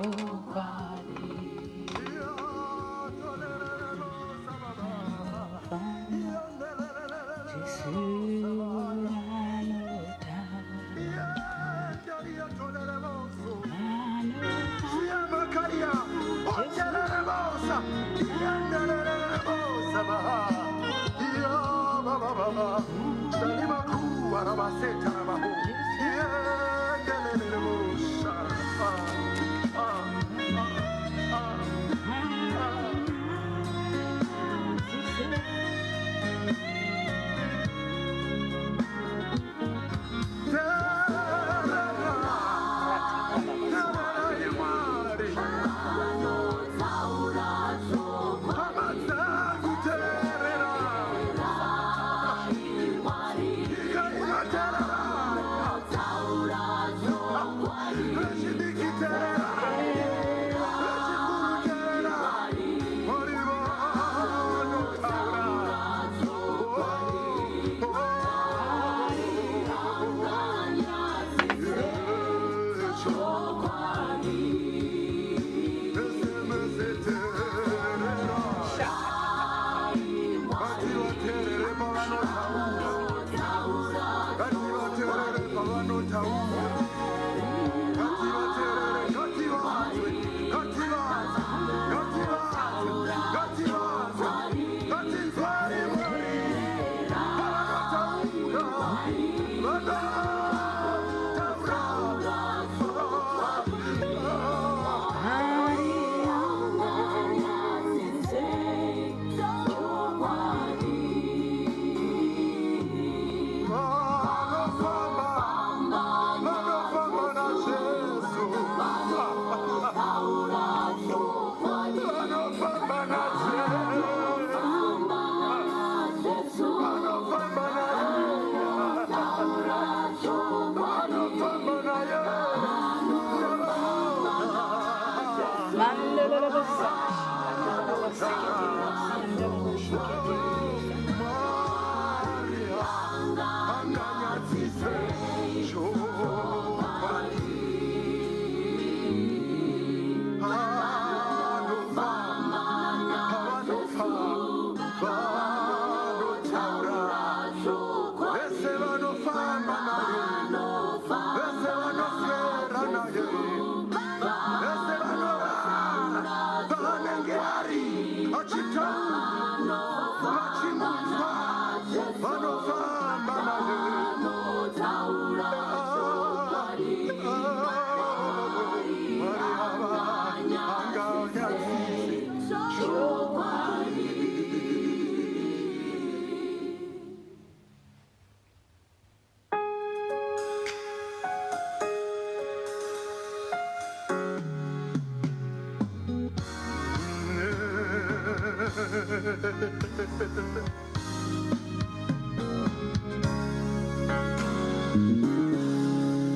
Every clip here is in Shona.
Chokwadi. Jesu anotaura.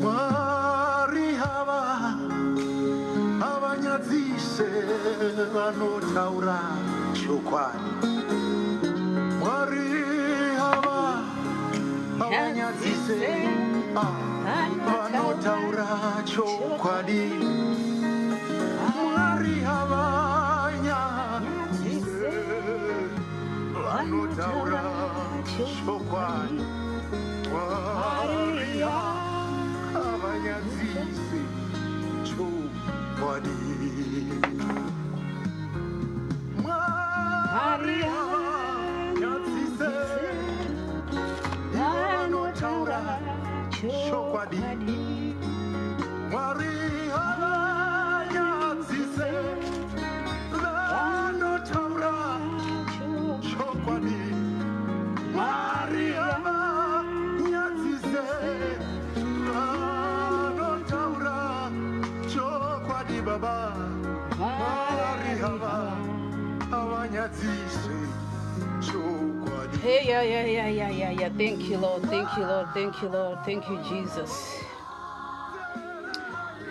Mwari hava havanyadzise vanotaura chokwadi. Mwari hava havanyadzise vanotaura chokwadi. Mwari havanyadzise vanotaura chokwadi. Mwari havanyadzise chokwadi. Mwari havanyadzise vanotaura chokwadi. Mwari havanyadzise vanotaura chokwadi. Mwari havanyadzise vanotaura chokwadi baba. Mwari havanyadzise chokwadi. Hey, yeah, yeah, yeah, yeah, yeah, yeah. Thank you, Lord. Thank you, Lord. Thank you, Lord. Thank you, Jesus.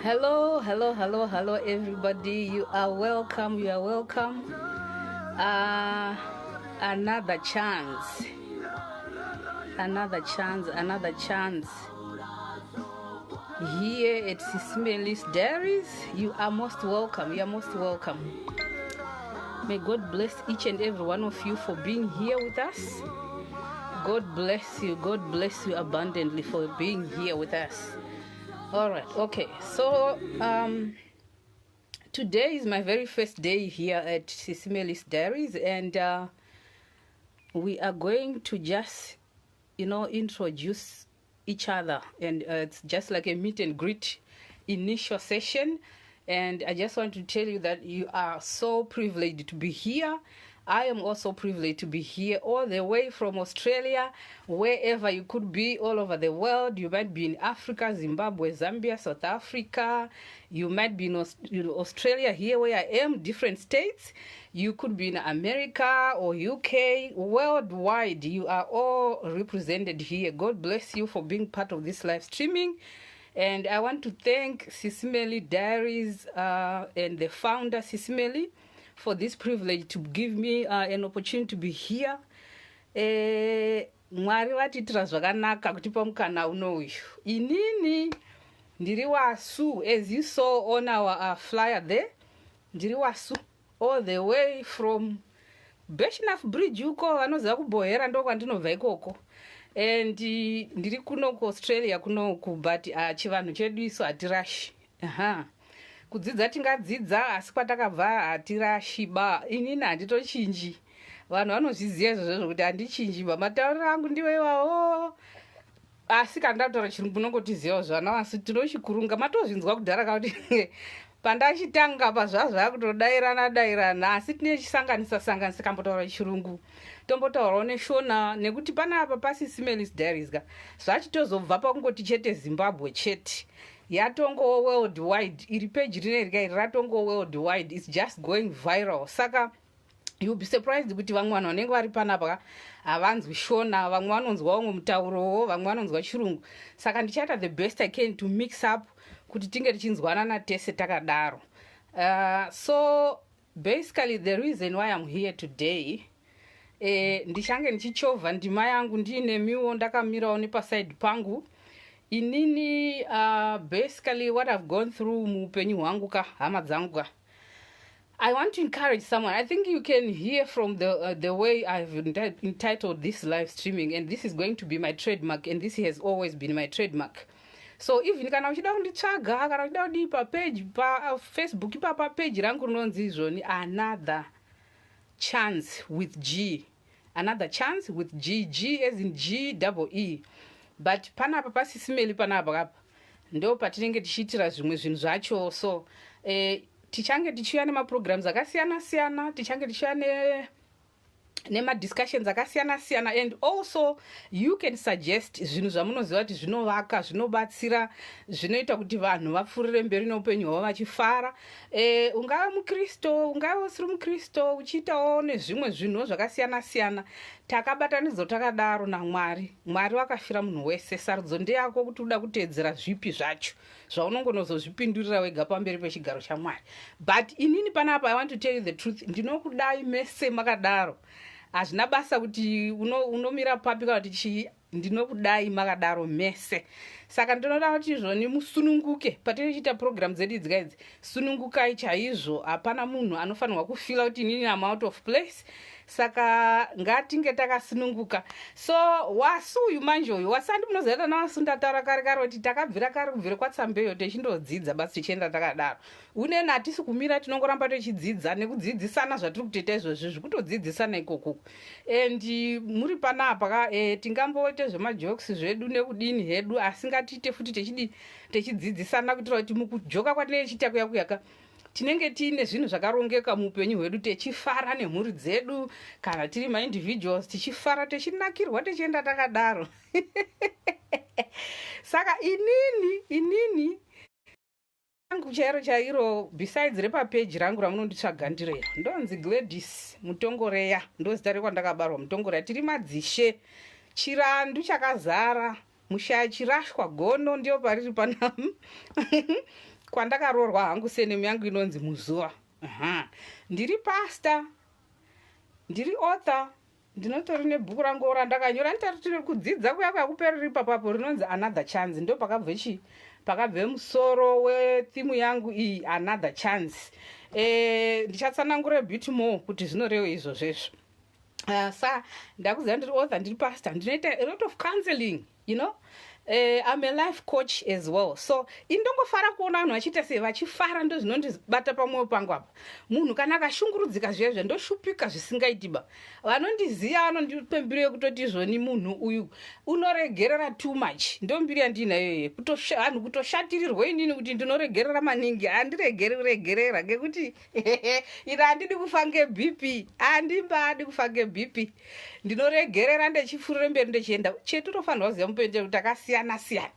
Hello, hello, hello, hello, everybody. You are welcome. You are welcome. Another chance. Another chance. Another chance. here at Sis Melly's Diaries. You are most welcome. You are most welcome. May God bless each and every one of you for being here with us. God bless you. God bless you abundantly for being here with us. All right. Okay. So, today is my very first day here at Sis Melly's Diaries, and we are going to just introduce each other. And it's just like a meet and greet initial session. And I just want to tell you that you are so privileged to be here. I am also privileged to be here all the way from Australia, wherever you could be all over the world. You might be in Africa, Zimbabwe, Zambia, South Africa. You might be in Australia, here where I am, different states. You could be in America or UK, worldwide. You are all represented here. God bless you for being part of this live streaming. And I want to thank Sis Melly Diaries and the founder, Sis Melly, for this privilege to give me an opportunity to be here. Mwari vatiitira zvakanaka kutipa mukana unoyu. Inini ndiri Wasu, as you saw on our flyer there. Ndiri Wasu all the way from Birchenough Bridge uko, vanoziva kuBohera, ndo kwandinobva ikoko. And ndiri kuno kuAustralia kunoku, but chivanhu chedu isu hatirashi. Aha, kudzidza tingadzidza, asi kwatakabva hatirashi ba. Inini handitochinji, vanhu vanozviziva izvozvo kuti handichinji ba. Matauriro angu ndiwo iwawo, asi kana ndataura Chirungu unongotizivawo zvana, asi tinochikurunga. Matozvinzwa kudhara kakuti pandachitanga pazvazva kutodairana dairana, asi tine chisanganisa sanganisa, kambotaura Chirungu, tombotaurawo neShona, nekuti panapa paSis Melly's Diaries ka, zvachitozobva pakungoti chete Zimbabwe chete, yatongowo world wide. Iri peji rineri ka, iri ratongowo world wide. It's just going viral. Saka you'll be surprised kuti vamwe vanhu vanenge vari panapa havanzwi Shona, vamwe vanonzwa vamwe mutaurowo, vamwe vanonzwa Chirungu. Saka ndichaita the best I can to mix up kuti tinge tichinzwanana tese takadaro. So basically, the reason why I'm here today, ndichange ndichichovha ndima yangu ndiinemiwo, ndakamirawo nepasaidi pangu. Inini, basically what I've gone through muupenyu hwangu ka, hama dzangu ka, I want to encourage someone. I think you can hear from the way I've entitled this live streaming, and this is going to be my trademark, and this has always been my trademark. So even kana uchida kunditsvaga, kana uchida kudii, papage paFacebook ipapa, page rangu rinonzi izvoni Another Chance with G, Another Chance with G, G as in G double E. But panapa paSis Melly panapa kapa ndo patinenge tichiitira zvimwe zvinhu zvacho. So tichange tichiuya nemaprograms akasiyana siyana, tichange tichiuya nemadiscussions akasiyana siyana, and also you can suggest zvinhu zvamunoziva kuti zvinovaka, zvinobatsira, zvinoita kuti vanhu vapfuurire mberi neupenyu hwavo vachifara. Ungave mukristu, ungave usiri mukristu, uchiitawo nezvimwe zvinhu zvakasiyana siyana, takabatanidzwa takadaro naMwari. Mwari vakafira munhu wese. Sarudzo ndeyako kuti uda kuteedzera zvipi zvacho zvaunongonozozvipindurira wega pamberi pechigaro chaMwari. But inini panapa, I want to tell you the truth, ndinokudai mese makadaro. Hazvina basa kuti unomira papi kana kuti chii, ndinokudai makadaro mese. Saka ndinoda kuti izvoni musununguke patinochiita program dzedu idzika idzi. Sunungukai chaizvo, hapana munhu anofanirwa kufeela kuti inini am out of place. Saka ngatinge takasununguka. So Wasu uyu manje, uyu Wasandi, munoziva tana Wasu, ndataura kare kare kuti takabvira kare, kubvira kwatsambeyo techindodzidza basi, tichienda takadaro. Unene hatisi kumira, tinongoramba tichidzidza nekudzidzisana. Zvatiri kutoita izvozvi zvikutodzidzisana ikokuku. And muri panapa ka, tingamboite zvemajokes zvedu nekudini hedu, asi ngatiite futi techidi techidzidzisana, kuitira kuti mukujoka kwatinenge tichiita kuya kuyaka, tinenge tiine zvinhu zvakarongeka muupenyu hwedu, techifara nemhuri dzedu, kana tiri maindividuals tichifara, techinakirwa, tichienda takadaro. Saka inini rangu chairo chairo, besides repapeji rangu ramunonditsvaga ndirero, ndonzi Gladys Mutongoreya, ndo zita rekwandakabarwa, Mutongoreya. Tiri madzishe, Chirandu chakazara, mushaya chirashwa gono, ndiyo pariri pana kwandakaroorwa hangu. Surname yangu inonzi Muzuva. Aha. Ndiri pastor, ndiri author, ndinotori nebhuku rangu randakanyora nditari tiri kudzidza kuya kuya kupereri ipapapo, rinonzi Another Chance. Ndo pakabva chi Pakabve musoro wetheme yangu iyi, "Another Chance". Ndichatsanangura bit more kuti zvinoreva izvozvezvo. Sa ndakuziva, ndiri author, ndiri pastor, ndinoita a lot of counseling. I'm a life coach as well. So indongofara kuona vanhu vachiita sei, vachifara, ndo zvinondibata pamwoyo pangu apa. Munhu kana akashungurudzika zviya, ndoshupika zvisingaitiba. Vanondiziva vanondipe mbiri yekutoti izvoni munhu uyu unoregerera too much. Ndo mbiri yandiinayo iye. Vanhu kutoshatirirwa inini kuti ndinoregerera maningi. Handiregeri kuregerera ngekuti iri handidi kufa ngeBP, handimbadi kufa ngeBP. Ndinoregerera, ndechipfuurire mberi, ndechienda. Chetotofanirwa kuziva mupenyu kuti takasiyana siyana.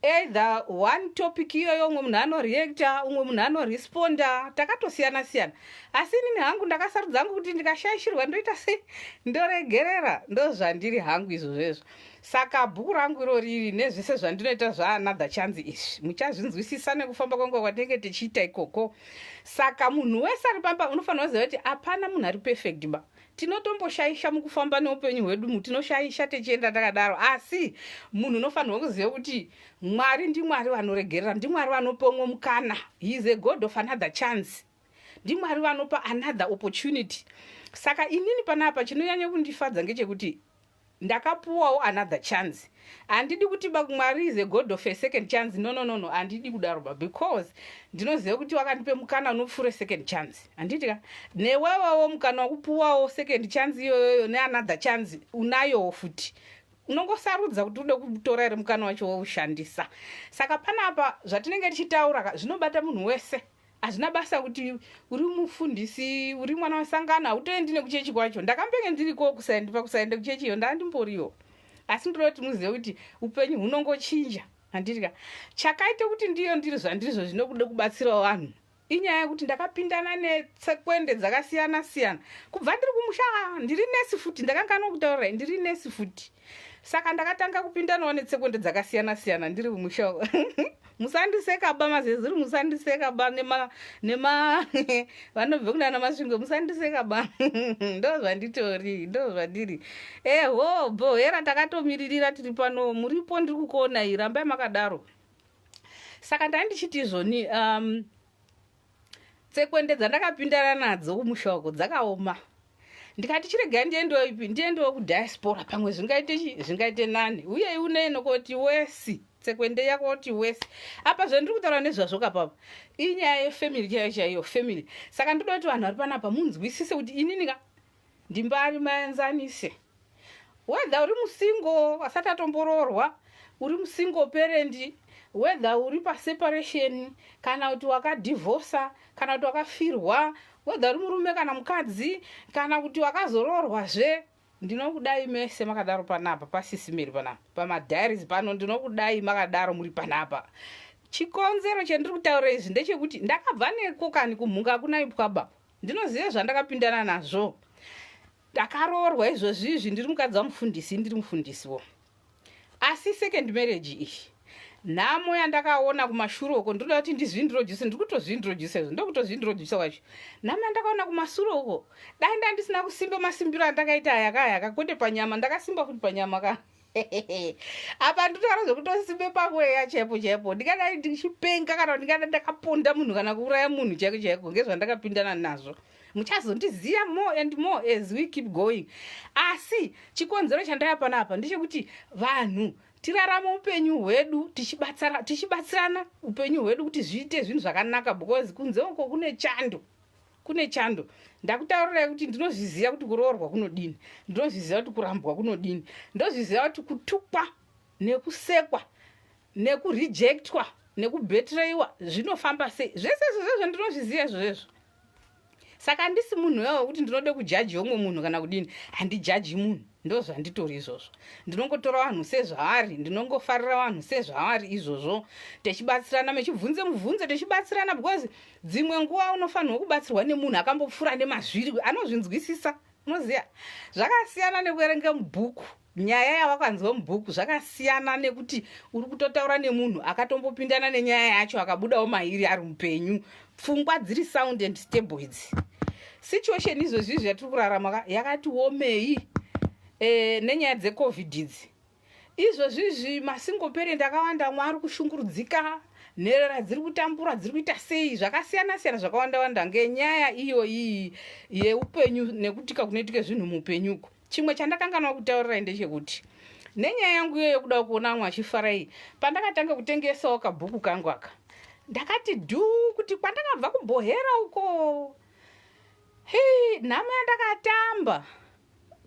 Either one topic iyoyo, umwe munhu anoreacta, umwe munhu anoresponda. Takatosiyana siyana. Asi inini hangu ndakasarudza hangu kuti ndikashayishirwa ndoita sei? Ndoregerera. Ndo zvandiri hangu izvozvezvo. Saka bhuku rangu iro riri nezvese zvandinoita zvaAnother Chance izvi, muchazvinzwisisa nekufamba kwanguva kwatinenge tichiita ikoko. Saka munhu wese ari pamba unofanira kuziva kuti hapana munhu ari perfect ba. Tinotomboshaisha mukufamba neupenyu hwedu, tinoshaisha tichienda takadaro. Asi munhu unofanirwa kuziva kuti Mwari ndiMwari vanoregerera, ndiMwari vanopa umwe mukana. He is a God of another chance. NdiMwari vanopa another opportunity. Saka inini panapa chinonyanya kundifadza ngechekuti ndakapuwawo another chance. Handidi kuti Mwari is a God of a second chance. No, no, no, no, handidi kudaro ba, because ndinoziva kuti wakandipe mukana unopfuure second chance, handiti ka? Newewewo mukana wakupuwawo second chance iyoyoyo neanother chance unayowo futi. Unongosarudza kuti ude kutora here mukana wacho woushandisa. Saka panapa zvatinenge tichitaura zvinobata munhu wese. Hazvina basa kuti uri mufundisi, uri mwana wesangano, hautoendi nekuchechi kwacho. Ndakambenge ndiriko kusaendi, pakusaenda kuchechi iyo ndandimboriyo. Asi ndinoda kuti muzive kuti upenyu hunongochinja, handiti ka? Chakaita kuti ndiyo ndiri zvandirizvo zvinokude kubatsirawo vanhu inyaya yekuti ndakapindana netsekwende dzakasiyana siyana kubva ndiri kumusha. Ndiri nesi futi, ndakanganwa kutaurirai, ndiri nesi futi. Saka ndakatanga kupindanawo netsekwende dzakasiyana siyana ndiri kumusha. Musandiseka ba, mazezuri, musandiseka ba, nema vanobve kunana Masvingo, musandiseka ba. Ndo zvanditori, ndo zvandiri. Eho, bhohera, takatomiririra, tiri pano, muripo, ndiri kukuonai, rambai makadaro. Saka ndai ndichiti izvoni tsekwende dzandakapindana nadzo kumusha uko dzakaoma. Ndikati chiregai ndiendewo ipi, ndiendewo kudiaspora, pamwe zvingaite chi, zvingaite nani. Uye unei nokoti wesi tsekwende yakoti wesi. Apa zvandiri kutaura nezvazvo kapapa inyaya yefamily chaiyo chaiyo, family. Saka ndoda kuti vanhu vari panapa munzwisise kuti inini ka ndimbari maenzanise. Whether uri musingle asati atomboroorwa, uri musingle parent, whether uri paseparation, kana kuti wakadhivhosa, kana kuti wakafirwa, whether uri murume kana mukadzi, kana kuti wakazoroorwazve, ndinokudai mese makadaro panapa pasisimeri panapa pamadiaries pano. Ndinokudai makadaro muri panapa. Chikonzero chendiri kutaura izvi ndechekuti ndakabva neko kani, kumhunga hakuna ipwa ba. Ndinoziva zvandakapindana nazvo. Ndakaroorwa izvozvizvi, ndiri mukadzi wamufundisi, ndiri mufundisiwo. Asi second marriage iyi, nhamo yandakaona kumashure uko, ndoda kuti ndizviintroduce, ndiri kutozviintroduce izvo, ndokutozviintroduce kwacho. Nhamo yandakaona kumashure uko, dai ndandisina kusimba masimbiro andakaita aya kaya, kwete panyama, ndakasimba futi panyama ka. Apa ndinotaura zvekutosimbe pamweya chaipo chaipo. Ndingadai ndichipenga kana ndingadai ndakaponda munhu kana kuuraya munhu chaiko chaiko ngezvandakapindana nazvo. Muchazondiziva more and more as we keep going. Asi chikonzero chandaya panapa ndechekuti vanhu tirarame upenyu hwedu tichibatsirana upenyu hwedu kuti zviite zvinhu zvakanaka, because kunze uko kune chando, kune chando. Ndakutaurirai kuti ndinozviziva kuti kuroorwa kunodini, ndinozviziva kuti kurambwa kunodini, ndozviziva kuti kutukwa nekusekwa nekurejectwa nekubetrayiwa zvinofamba sei. Zvese izvozvo ndinozviziva izvozvo. Saka handisi munhu wewo wekuti ndinode kujaji umwe munhu kana kudini. Handijaji munhu, ndo zvanditori izvozvo. Ndinongotora vanhu sezvavari, ndinongofarira vanhu sezvavari izvozvo, tichibatsirana, mechibvunze mubvunzo, tichibatsirana, because dzimwe nguva unofanirwa kubatsirwa nemunhu akambopfuura nemazviri, anozvinzwisisa. Unoziva, zvakasiyana nekuverenga mubhuku nyaya yavakanzwa mubhuku, zvakasiyana nekuti uri kutotaura nemunhu akatombopindana nenyaya yacho, akabudawo mairi ari mupenyu, pfungwa dziri sound and stable. Idzi situation izvozvi izvi yatiri kurarama yakati womei nenyaya dzeCovid idzi. Izvozvizvi masingle parent akawanda, amwe ari kushungurudzika, nherera dziri kutambura, dziri kuita sei, zvakasiyana siyana, zvakawanda wanda, ngenyaya iyoyi yeupenyu nekutika kunoitika zvinhu muupenyuko. Chimwe chandakanganwa kutaurirai ndechekuti nenyaya yangu iyoyo yekuda kuona vamwe vachifara iyi, pandakatanga kutengesawo kabhuku kangu aka, ndakati dhuu kuti kwandakabva kuBhohera uko, hei, nhamo yandakatamba.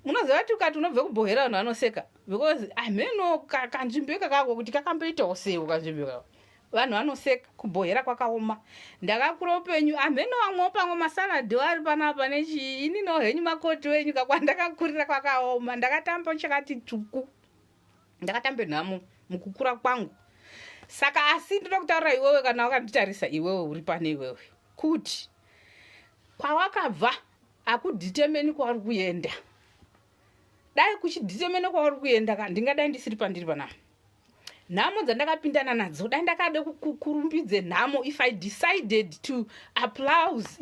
Munoziva kuti ukati unobve kuBhohera, vanhu vanoseka, because amheno kanzvimbo ikakako kuti kakamboitawo sei kanzvimbo ikako. Vanhu vanoseka. KuBhohera kwakaoma. Ndakakura upenyu amheno, vamwewo pamwe masaladhi ari panapa nechii, ininiwo henyu makoti wenyu kakwandakakurira kwakaoma. Ndakatamba chakati tsvuku, ndakatambe nhamo mukukura kwangu. Saka asi ndoda kutaurira iwewe, kana wakanditarisa iwewe uri pane iwewe, kuti kwawakabva akudetermine kwauri kuenda. Dai kuchidetermine kwauri kuenda ka, ndingadai ndisiri pandiri panapa. Nhamo dzandakapindana nadzo, dai ndakade kurumbidze nhamo, if I decided to applause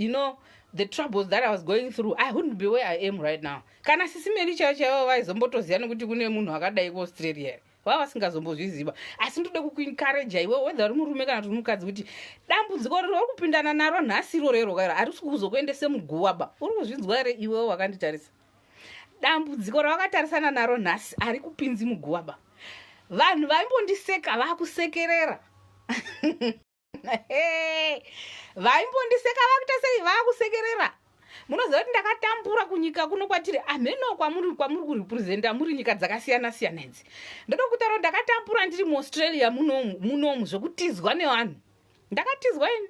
the troubles that I was going through, I wouldn't be where I am right now. Kana sisi Meri chaivo chaivo vaizombotoziva nekuti kune munhu akadai kuAustralia here? Vava vasingazombozviziva. Asi ndode kukuencouragea iwe, whether uri murume kana kuti uri mukadzi, kuti dambudziko riri kupindana naro nhasi iroro kairo harisi kuzokuendese muguva ba. Uri kuzvinzwa here iwewe wakanditarisa? Dambudziko ravakatarisana naro nhasi ari kupinzi muguva ba. Vanhu vaimbondiseka vakusekerera, vaimbondiseka vakuita sei? Vakusekerera. Munoziva kuti ndakatambura kunyika kuno kwatiri, amheno kwamuri, kwamuri kurepresenta muri nyika dzakasiyana siyana idzi. Ndoda kutaura kuti ndakatambura ndiri muAustralia munomu, munomu zvokutizwa nevanhu. Ndakatizwa ini.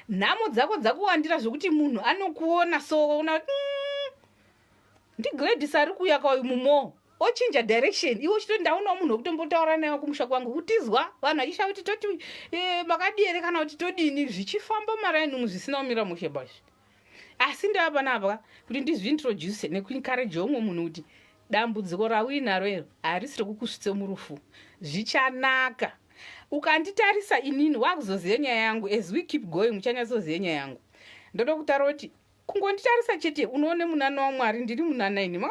Nhamo dzako dzakuwandira zvokuti munhu anokuona so ona kuti ndiGladys ari kuuya kauyu mumo, ochinja direction. Iwe uchitoti ndaonawo munhu wekutombotaura naye kumusha kwangu. Kutizwa, vanhu vachishaa kuti toti makadi here kana kuti todini, zvichifamba maraini umu zvisina kumira mushe bazvi. Asi ndava panapa kuti ndizviintroduce nekuencourage umwe munhu kuti dambudziko rauinaro iro harisi rekukusvitse murufu. Zvichanaka. Ukanditarisa inini, wakuzoziva nyaya yangu. As we keep going, muchanyatsoziva nyaya yangu. Ndoda kutaura kuti kungonditarisa chete unoone munana waMwari. Ndiri munana ini,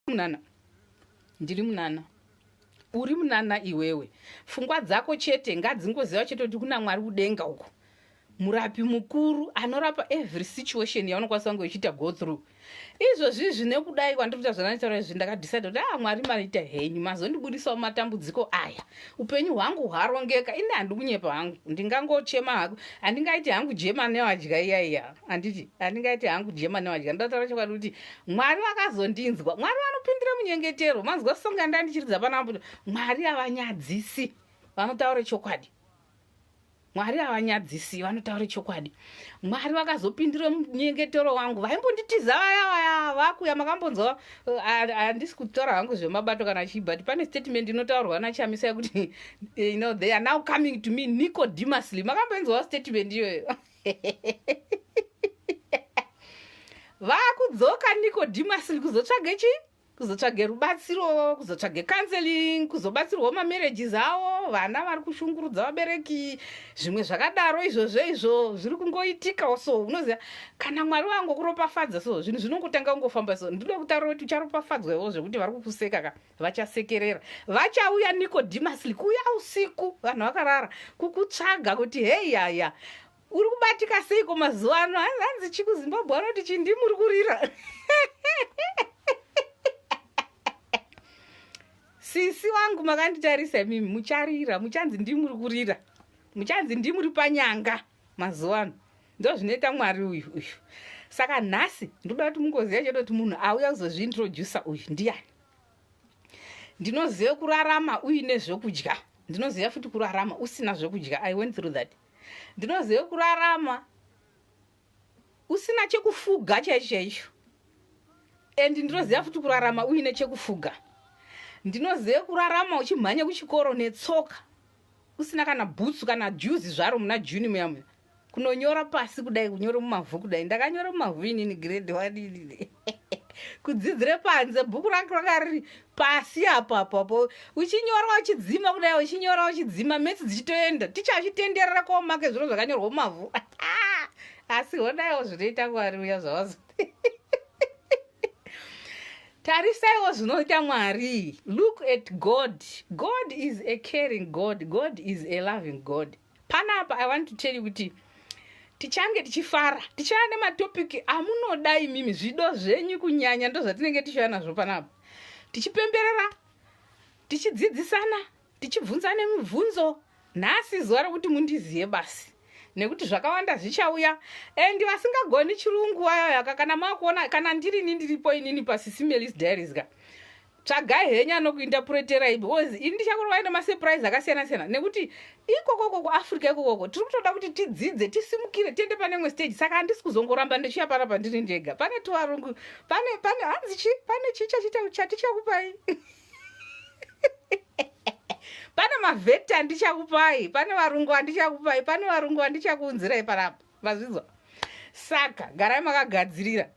munana, ndiri munana, uri munana iwewe. Pfungwa dzako chete ngadzingoziva chete kuti kuna Mwari kudenga uko, murapi mukuru anorapa every situation yaunokwanisa kunge uchiita go through. Izvozvi zvine kudai kwandiri kuita zvananditaura izvi, ndakadecide kuti ah, Mwari, maita henyu mazondibudisawo matambudziko aya, upenyu hwangu hwarongeka. Ini handi kunyepa hangu, ndingangochema hangu, handingaiti hangu jema newadya iya iya, handiti? Handingaiti hangu jema newadya. Ndataura chokwadi kuti Mwari vakazondinzwa. Mwari vanopindira munyengetero. Manzwa song yandandichiridza panapa? Mwari havanyadzisi vanotaura chokwadi. Mwari havanyadzisi vanotaura chokwadi. Mwari vakazopindira munyengetero wangu. Vaimbonditiza vaya vaya vakuya. Makambonzwa, handisi kutaura hangu zvemabato kana chii, but pane statement inotaurwa naChamisa yekuti they are now coming to me nicodemously. Makambonzwa statement iyoyo? Vakudzoka nicodemously kuzotsvage chii? Kuzotsvage rubatsiro, kuzotsvage counseling, kuzobatsirwawo mamarriages avo, vana vari kushungurudza vabereki, zvimwe zvakadaro. Izvozvo izvo zviri kungoitikawo. So unoziva, kana Mwari vangokuropafadza, so zvinhu zvinongotanga kungofamba. So ndinoda kutaura kuti ucharopafadzwawo zvekuti vari kukuseka ka vachasekerera. Vachauya nicodemously, kuuya usiku vanhu vakarara, kukutsvaga kuti, "Hei, yaya, uri kubatika seiko mazuva ano?" Hanzi chikuZimbabwe anoti chindimuri kurira. Sisi wangu makanditarisa imimi, mucharira, muchanzi ndimuri kurira, muchanzi ndimuri panyanga mazuva ano. Ndo zvinoita Mwari uyu uyu. Saka nhasi ndoda kuti mungoziva chete kuti munhu auya kuzozviintrodusa uyu ndiani. Ndinoziva kurarama uine zvekudya, ndinoziva futi kurarama usina zvekudya. I went through that. Ndinoziva kurarama usina chekufuga chaicho chaicho, and ndinoziva futi kurarama uine chekufuga. Ndinoziva kurarama uchimhanya kuchikoro netsoka, usina kana bhutsu kana juzi zvaro, muna June muya muya, kunonyora pasi kudai, kunyora mumavhu kudai. Ndakanyora mumavhu inini grade one inini, kudzidzire panze, bhuku rako ranga riri pasi apo apo apo, uchinyora uchidzima kudai, uchinyora uchidzima, maths dzichitoenda, ticha achitenderera komake zviro zvakanyorwa mumavhu. Asi honaiwo zvinoita Mwari uya zvavazo. Tarisaiwo zvinoita Mwari. Look at God. God is a caring God. God is a loving God. Panapa I want to tell you kuti tichange tichifara, tichava nematopiki amunoda imimi, zvido zvenyu kunyanya ndo zvatinenge tichiva nazvo panapa, tichipemberera, tichidzidzisana, tichibvunzana mibvunzo. Nhasi zuva rokuti mundiziye basi, nekuti zvakawanda zvichauya. And vasingagoni Chirungu ayoyaka, kana makuona kana ndirini ndiripo inini paSisi Melly's Diaries ka, tsvagai henyu anokuinterpreterai, because ini ndichakurovai nemasurprise akasiyana siyana, nekuti ikokoko kuAfrica ikokoko tiri kutoda kuti tidzidze, tisimukire, tiende pane imwe stage. Saka handisi kuzongoramba ndichiya panapa ndiri ndega. Pane tuvarungu, pane hanzi chi, pane chi chatichakupai, pane mavheti andichakupai, pane varungu andichakupai, pane varungu andichakuunzirai panapa. Mazvinzwa? Saka garai makagadzirira.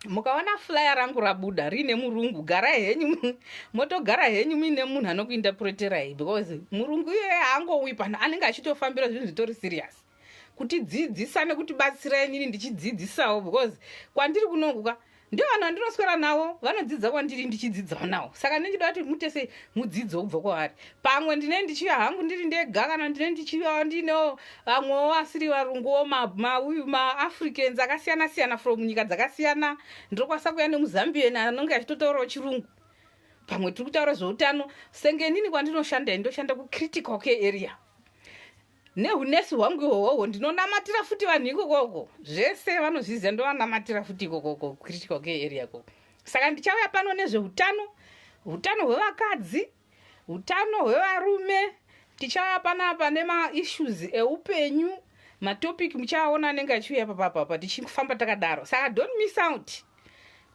Mukaona flyer rangu rabuda riine murungu, garai henyu, motogara henyu muine munhu anokuinterpreterai, because murungu iyeye haangowi pano, anenge achitofambira zvinhu zvitori serious, kutidzidzisa nekutibatsira. Inini ndichidzidzisawo, because kwandiri kunonguka ndio vanhu vandinoswera navo, vanodzidza kwandiri, ndichidzidzawo navo. Saka ndinchida kuti mutese mudzidzo kubva kwavari. Pamwe ndine ndichiuya hangu ndiri ndega, kana ndine ndichiuyawo ndiinewo vamwewo vasiri varunguwo, mauyu maAfricans akasiyana siyana from nyika dzakasiyana. Ndinokwanisa kuuya nemuZambian anonge achitotaurawo Chirungu. Pamwe tiri kutaura zveutano. Senge inini kwandinoshanda, ndoshanda kucritical care area. Nehunesi hwangu ihwohwohwo, ndinonamatira futi vanhu ikokoko. Zvese vanozviziva, ndovanamatira futi ikokoko, critical care area ikoko. Saka ndichauya pano nezveutano, utano hwevakadzi, utano hwevarume. Tichauya panapa nemaissues eupenyu. Matopic muchaaona anenge achiuya papapapa, tichifamba takadaro. Saka don't miss out,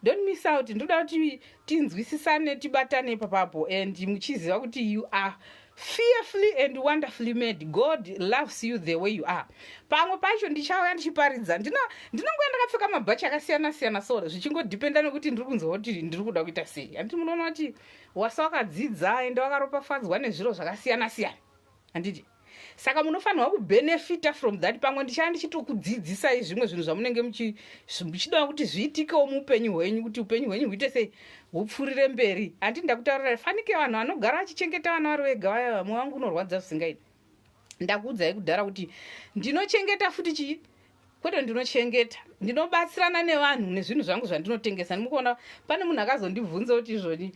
don't miss out. Ndoda kuti tinzwisisane, tibatane papapo, and muchiziva kuti you are fearfully and wonderfully made. God loves you the way you are. Pamwe pacho ndichauya ndichiparidza. Ndinonguya ndakapfeka mabhachi akasiyana siyana, so zvichingodhipenda nekuti ndiri kunzwa kuti ndiri kuda kuita sei. Handiti munoona kuti wasa wakadzidza ende wakaropafadzwa nezviro zvakasiyana siyana, handiti? Saka munofanirwa kubenefita from that. Pamwe ndichava ndichitokudzidzisai zvimwe zvinhu zvamunenge muchida kuti zviitikewo muupenyu hwenyu, kuti upenyu hwenyu huite sei, hupfuurire mberi. Handiti ndakutaurirai, fanike vanhu vanogara vachichengeta vana vari vega vaya, vamwe vangu unorwadza zvisingaiti. Ndakuudzai kudhara kuti ndinochengeta futi chii, kwete ndinochengeta, ndinobatsirana nevanhu nezvinhu zvangu zvandinotengesa. Ndimukuona pane munhu akazondibvunza kuti izvoni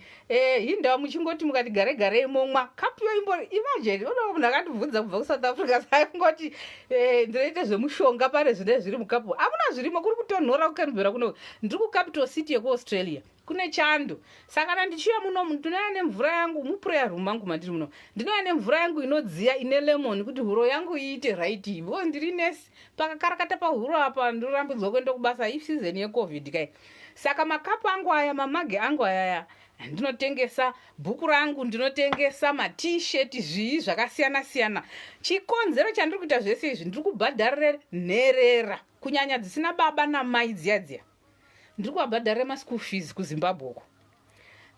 hindawa muchingoti mukati gare garei momwa kapu yo imbo. Imagine, uno munhu akandibvunza kubva kuSouth Africa, saingoti ndinoite zvemushonga, pane zvine zviri mukapu. Hamuna zvirimo, kuri kutonhora kuCanberra kuno. Ndiri kucapital city yekuAustralia, kune chando. Saka kana ndichiuya munomu, ndinouya nemvura yangu muprayer room mangu mandiri muno. Ndinouya nemvura yangu inodziya ine lemon, kuti huro yangu iite right, because ndiri nesi. Pakakarakata pahuro apa, ndinorambidzwa kuenda kubasa iseason yeCovid kai. Saka makapu angu aya, mamagi angu ayaya ndinotengesa, bhuku rangu ndinotengesa, maT-shirt, zvii zvakasiyana siyana. Chikonzero chandiri kuita zvese izvi, ndiri kubhadharire nherera, kunyanya dzisina baba namai dziya dziya. Ndiri kuvabhadharira maschool fees kuZimbabwe uko.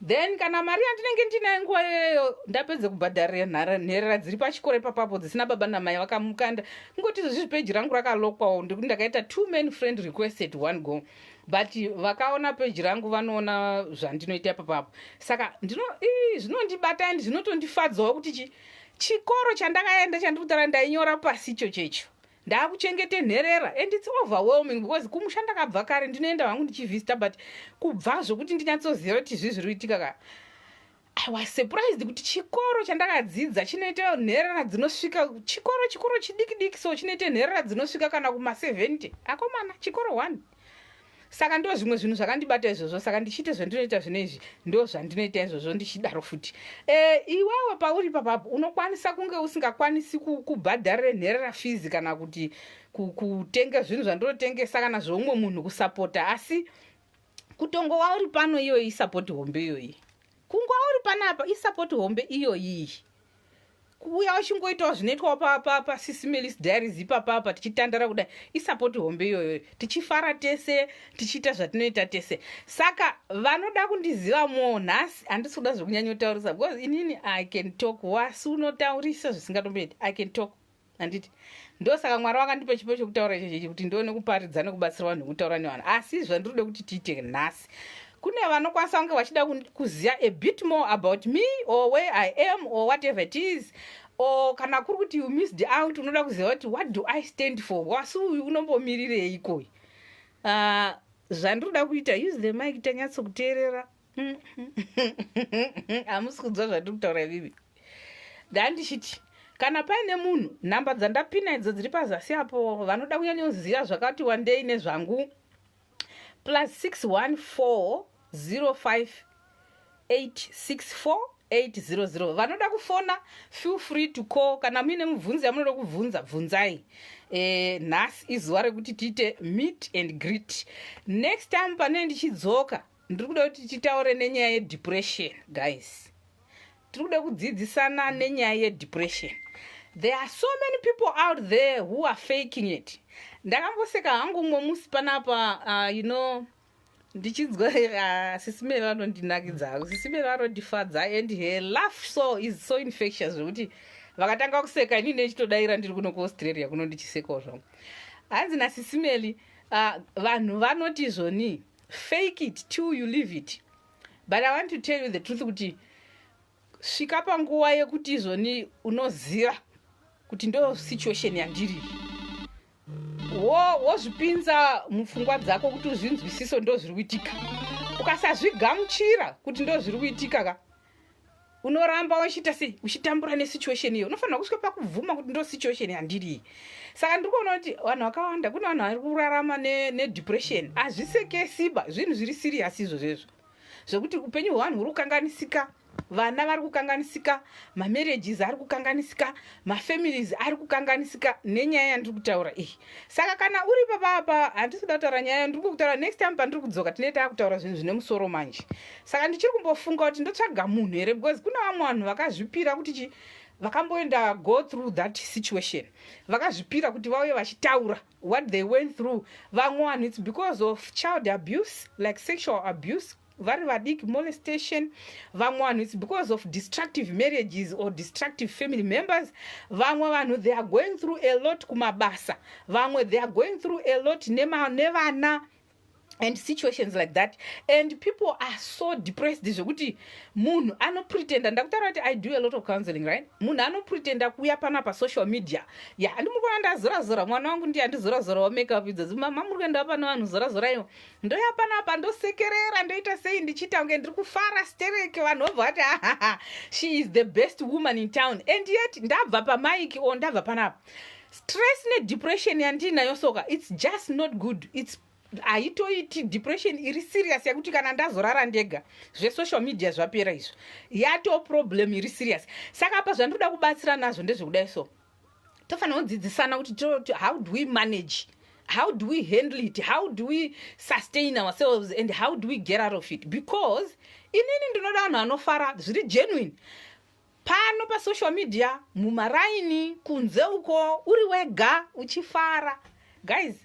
Then kana mari yandinenge ndinayo nguva iyoyo, ndapedza kubhadharira nherera dziri pachikoro ipapapo dzisina baba namai, vakamukanda kungoti izvozvi peji rangu rakalokwawo, ndekuti ndakaita too many friend request at one go. But vakaona peji rangu vanoona zvandinoita ipapapo. Saka zvinondibata and zvinotondifadzawo kuti chikoro chandakaenda, chandiri kutaura, ndainyora pasi icho checho, ndaakuchengete nherera. And it's overwhelming, because kumusha ndakabva kare. Ndinoenda hangu ndichivhista, but kubva zvokuti ndinyatsoziva kuti zvii zviri kuitika ka, I was surprised kuti chikoro chandakadzidza chinoita nherera dzinosvika, chikoro chidiki diki, so chinoita nherera dzinosvika kana kuma70. Akomana, chikoro 1. Saka ndo zvimwe zvinhu zvakandibata izvozvo. Saka ndichiite zvandinoita zvino izvi, ndo zvandinoita izvozvo ndichidaro futi. Iwewe pauri papapo unokwanisa kunge usingakwanisi kubhadharire nherera fees, kana kuti kutenga zvinhu zvandinotengesa, kana zveumwe munhu kusapota, asi kutongova uri pano, iyoyi isupport hombe iyoyi. Kungova uri panapa isupport hombe iyoyi. Kuuya uchingoitawo zvinoitwawo paSisi Melly's Diaries ipapapa, tichitandara kudai, isupport hombe iyoyo, tichifara tese, tichiita zvatinoita tese. Saka vanoda kundiziva mo, nhasi handisi kuda zvekunyanyotaurisa, because inini I can talk. Wasi unotaurisa zvisingatomboiti, I can talk, handiti? Ndosaka Mwari vakandipa chipo chekutaura ichochechi, kuti ndione kuparidza nekubatsira vanhu nekutaura nevanhu. Asi zvandiri kuda kuti tiite nhasi Kune vanokwanisa kunge vachida kuziva a bit more about me or where I am or whatever it is, or kana kuri kuti you missed out, unoda kuziva kuti what do I stand for, Wasu uyu unombomirirei. Zvandiri kuda kuita, use the mic tanyatsokuteerera. Hamusi kunzwa zvandiri kutaura ivivi. Ndandichiti kana paine munhu, nhamba dzandapina idzo dziri pazasi apo, vanoda kunyanyoziva zvakati wandei nezvangu, +614 05 864 800. Vanoda kufona, feel free to call. Kana muine mubvunzo yamunoda kubvunza, bvunzai. Nhasi izuva rekuti tiite meet and greet. Next time pane ndichidzoka, ndiri kuda kuti titaure nenyaya yedepression. Guys, tiri kuda kudzidzisana nenyaya yedepression. There are so many people out there who are faking it. Ndakamboseka hangu umwe musi panapa, ndichinzwa Sisi Mary vanondinakidza hangu. Sisi Mary vanondifadza and her laugh so is so infectious zvekuti vakatanga kuseka, inini nechitodayira ndiri kuno kuAustralia kuno ndichisekawo zvangu. Hanzi naSisi Mary, vanhu vanoti izvoni, "Fake it till you live it." But I want to tell you the truth kuti svika panguva yekuti izvoni unoziva kuti ndo situation yandiri, wozvipinza mupfungwa dzako kuti uzvinzwisiso ndo zviri kuitika. Ukasazvigamuchira kuti ndo zviri kuitika ka, unoramba uchiita sei? Uchitambura nesituation iyo. Unofanira kusvika pakubvuma kuti ndo situation yandiri iyi. Saka ndiri kuona kuti vanhu vakawanda, kune vanhu vari kurarama nedepression. Hazvisekesiba, zvinhu zviri serious izvozvezvo, zvekuti upenyu hwevanhu huri kukanganisika, vana vari kukanganisika, mamarriages ari kukanganisika, mafamilies ari kukanganisika nenyaya yandiri kutaura iyi. Saka kana uri papapa, handisi kuda kutaura nyaya ndiri kutaura. Next time pandiri kudzoka, tinee taakutaura zvinhu zvine musoro manje. Saka ndichiri kumbofunga kuti ndotsvaga munhu here, because kuna vamwe vanhu vakazvipira kuti chi vakamboenda go through that situation, vakazvipira kuti vauye vachitaura what they went through. Vamwe vanhu, it's because of child abuse, like sexual abuse vari vadiki, molestation. Vamwe vanhu, it's because of destructive marriages or destructive family members. Vamwe vanhu, they are going through a lot kumabasa. Vamwe, they are going through a lot nevana and situations like that, and people are so depressed zvekuti munhu anopretenda. Ndakutaura kuti I do a lot of counseling, right? Munhu anopretenda kuuya pana pasocial media ya, handimuri kuona ndazorazora? Mwana wangu ndiye andizorazorawo makeup idzodzo. Mama, muri kuenda pano vanhu zorazoraiwo. Ndoya panapa, ndosekerera, ndoita sei, ndichiita kunge ndiri kufara stereke. Vanhu vobva vati, "Ahaha, she is the best woman in town." And yet ndabva pamaiki or ndabva panapa, stress nedepression yandiinayo soka, it's just not good. It's haitoiti, depression iri serious yekuti kana ndazorara ndega, zvesocial media zvapera izvo, yato problem iri serious. Saka apa zvandinoda kubatsira nazvo ndezvekudai so, tofanira kudzidzisana kuti how do we manage, how do we handle it, how do we sustain ourselves and how do we get out of it? Because inini ndinoda vanhu vanofara zviri genuine pano pasocial media, mumaraini kunze uko, uri wega uchifara. Guys,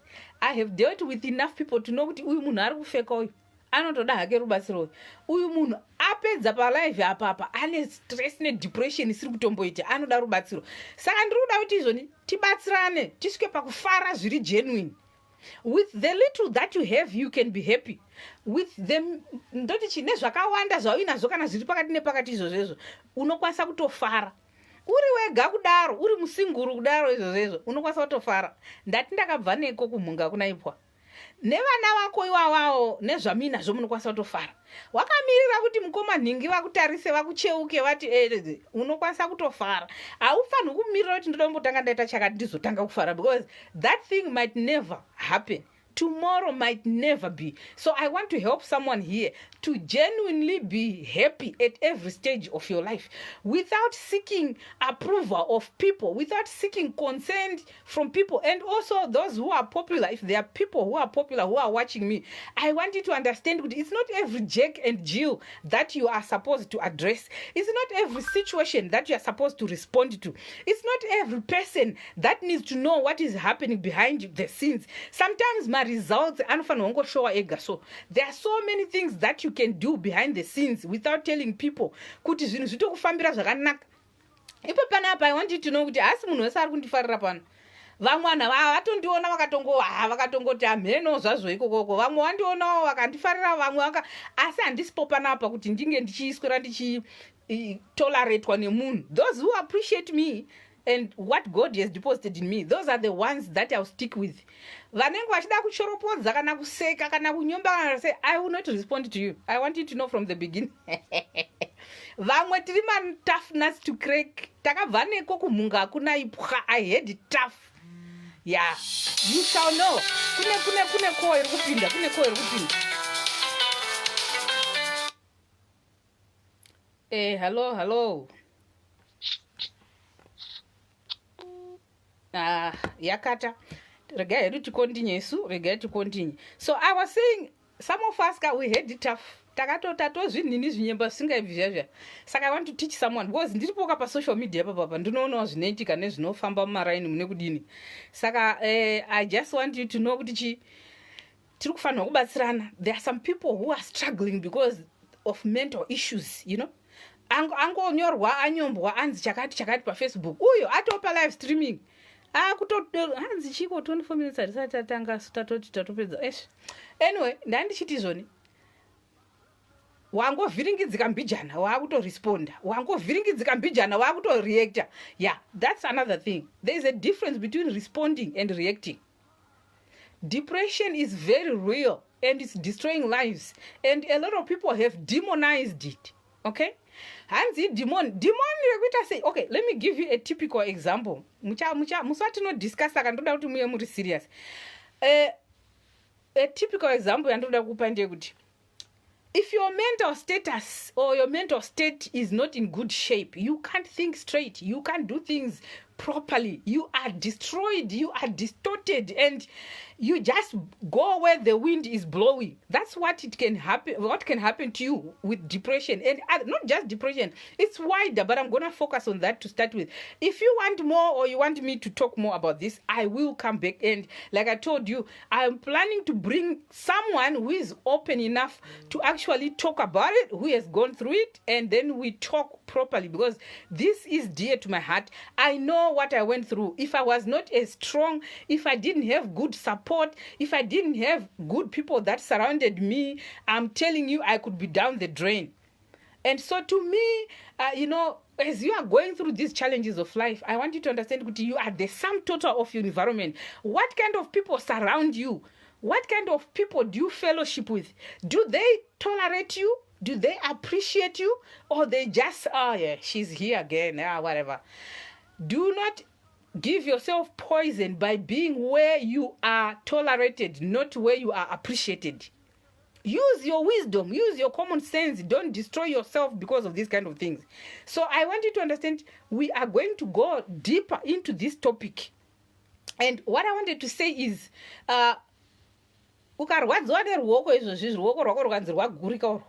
I have dealt with enough people to know kuti uyu munhu ari kufeka, uyu anotoda hake rubatsiro, uyu uyu munhu apedza palive apapa ane stress nedepression isiri kutomboita, anoda rubatsiro. Saka ndiri kuda kuti izvoni tibatsirane tisvike pakufara zviri genuine. With the little that you have, you can be happy with them. Ndoti chi nezvakawanda zvauinazvo, kana zviri pakati nepakati izvozvezvo, unokwanisa kutofara uri wega kudaro, uri musinguru kudaro izvozvezvo, unokwanisa kutofara. Ndati ndakabva neko kumhunga kunaipwa nevana vako iwawawo nezvamuinazvo, munokwanisa kutofara. Wakamirira kuti mukoma nhingi vakutarise, vakucheuke, vati unokwanisa kutofara. Haufaniri kumirira kuti ndoda kumbotanga ndaita chakati ndizotanga kufara, because that thing might never happen. Tomorrow might never be. So I want to help someone here to genuinely be happy at every stage of your life without seeking approval of people, without seeking consent from people. And also those who are popular, if there are people who are popular who are watching me, I want you to understand that it's not every Jack and Jill that you are supposed to address. It's not every situation that you are supposed to respond to. It's not every person that needs to know what is happening behind the scenes. Sometimes my results anofanirwa kungoshowa ega. So there are so many things that you can do behind the scenes without telling people kuti zvinhu zvitokufambira zvakanaka. Ipo panapa, I want you to know kuti haasi munhu wese ari kundifarira pano. Vamwe vanhu vatondiona vakatongo ha vakatongoti hamheno zvazvo ikokoko. Vamwe vandionawo vakandifarira, vamwe vaka, asi handisipo panapa kuti ndinge ndichiswera ndichitolaretwa nemunhu. Those who appreciate me and what God has deposited in me, those are the ones that I'll stick with. Vanenge vachida kuchoropodza kana kuseka kana kunyomba kana say, I will not respond to you. I want you to know from the beginning, vamwe tiri matough nuts to crack. Takabva neko kumhunga hakuna ipwa. I had it tough. Yeah, you shall know. Kune ko iri kupinda, kune ko iri kupinda. Hello, hello. Ah, yakata. Regai hedu tikontinye isu, regai tikontinye. So I was saying, some of us ka, we had it tough. Takatotatozvinhini zvinyemba zvisingaibvi zviya zviya. Saka I want to teach someone because ndiripoka pasocial media papapa, ndinoonawo zvinoitika nezvinofamba mumaraini mune kudini. Saka I just want you to know kuti chi tiri kufanirwa kubatsirana. There are some people who are struggling because of mental issues. Angonyorwa, anyombwa, anzi chakati chakati paFacebook, uyo atopa live streaming, akuto hanzi chiko 24 minutes hatisati tatanga, tatoti tatopedza. Esh, anyway, ndandichiti izvoni, wangovhiringidzika mbijana, waakutoresponda, wangovhiringidzika mbijana, waakutoreacta. Yeah, that's another thing. There is a difference between responding and reacting. Depression is very real and it's destroying lives, and a lot of people have demonized it. Okay, hanzi demon, demon rekuita sei? Okay, let me give you a typical example. Musi watinodiscuss, saka ndoda kuti muye muri serious. A typical example yandoda kupa ndeyekuti if your mental status or your mental state is not in good shape, you can't think straight, you can't do things properly, you are destroyed, you are distorted, and you just go where the wind is blowing. That's what it can happen, what can happen to you with depression. And not just depression, it's wider, but I'm going to focus on that to start with. If you want more or you want me to talk more about this, I will come back. And like I told you, I'm planning to bring someone who is open enough to actually talk about it, who has gone through it, and then we talk properly, because this is dear to my heart. I know what I went through. If I was not as strong, if I didn't have good support, if I didn't have good people that surrounded me, I'm telling you, I could be down the drain. And so to me, as you are going through these challenges of life, I want you to understand that you are the sum total of your environment. What kind of people surround you? What kind of people do you fellowship with? Do they tolerate you? Do they appreciate you? Or they just, "Oh yeah, she's here again, ah, whatever"? Do not give yourself poison by being where you are tolerated, not where you are appreciated. Use your wisdom, use your common sense. Don't destroy yourself because of these kind of things. So I want you to understand, we are going to go deeper into this topic. And what I wanted to say is, ukarwadziwa neruoko izvozvi, ruoko rwako rukanzi rwagurika urwo,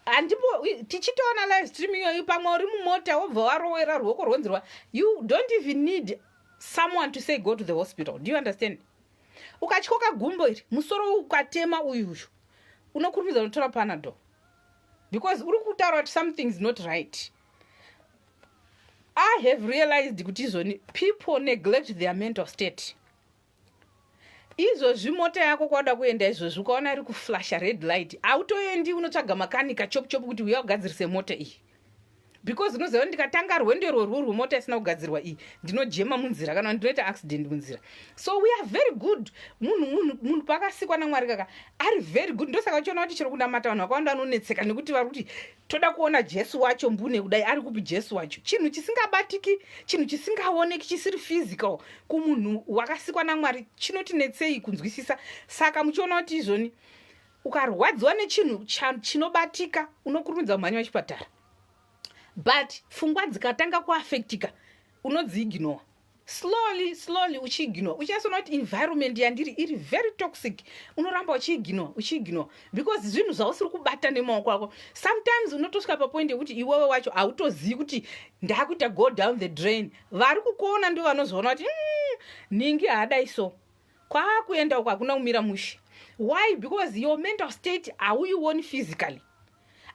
handipo tichitoona live stream iyoyi, pamwe uri mumota, wobva warowera ruoko rwonzi rwa, you don't even need someone to say go to the hospital. Do you understand? Ukatyoka gumbo iri, musoro ukatema uyuyu, unokurumidza unotora Panadol because uri kutaura kuti something is not right. I have realized kuti izvoni people neglect their mental state. Izvozvi mota yako kwauda kuenda izvozvi, ukaona iri kuflasha red light, hautoendi, unotsvaga makanika chop chop kuti uya ugadzirise mota iyi, because unoziva kuti ndikatanga rwendo irworwo rwemota isina kugadzirwa iyi, ndinojema munzira kana ndinoita accident munzira. So we are very good. Munhu paakasikwa naMwari kaka ari very good. Ndosaka uchiona kuti chero kunamata vanhu vakawanda vanonetseka nekuti vari kuti toda kuona Jesu wacho mbune kudai, ari kupi Jesu wacho? Chinhu chisingabatiki, chinhu chisingaoneki, chisiri physical, kumunhu wakasikwa naMwari chinotinetsei kunzwisisa. Saka muchiona kuti izvoni ukarwadziwa nechinhu chinobatika, unokurumidza kumhanya wechipatara, but pfungwa dzikatanga kuafectika, unodziignore slowly slowly, uchiignore, uchinyatsoona kuti environment yandiri iri very toxic. Unoramba uchiignore, uchiignore, because zvinhu zvausiri kubata nemaoko ako. Sometimes unotosvika papoint yekuti iwewe wacho hautozivi kuti ndakuita go down the drain. Vari kukuona ndo vanozoona kuti ningi haadai so, kwaakuenda uko hakuna kumira mushe. Why? Because your mental state hauioni physically,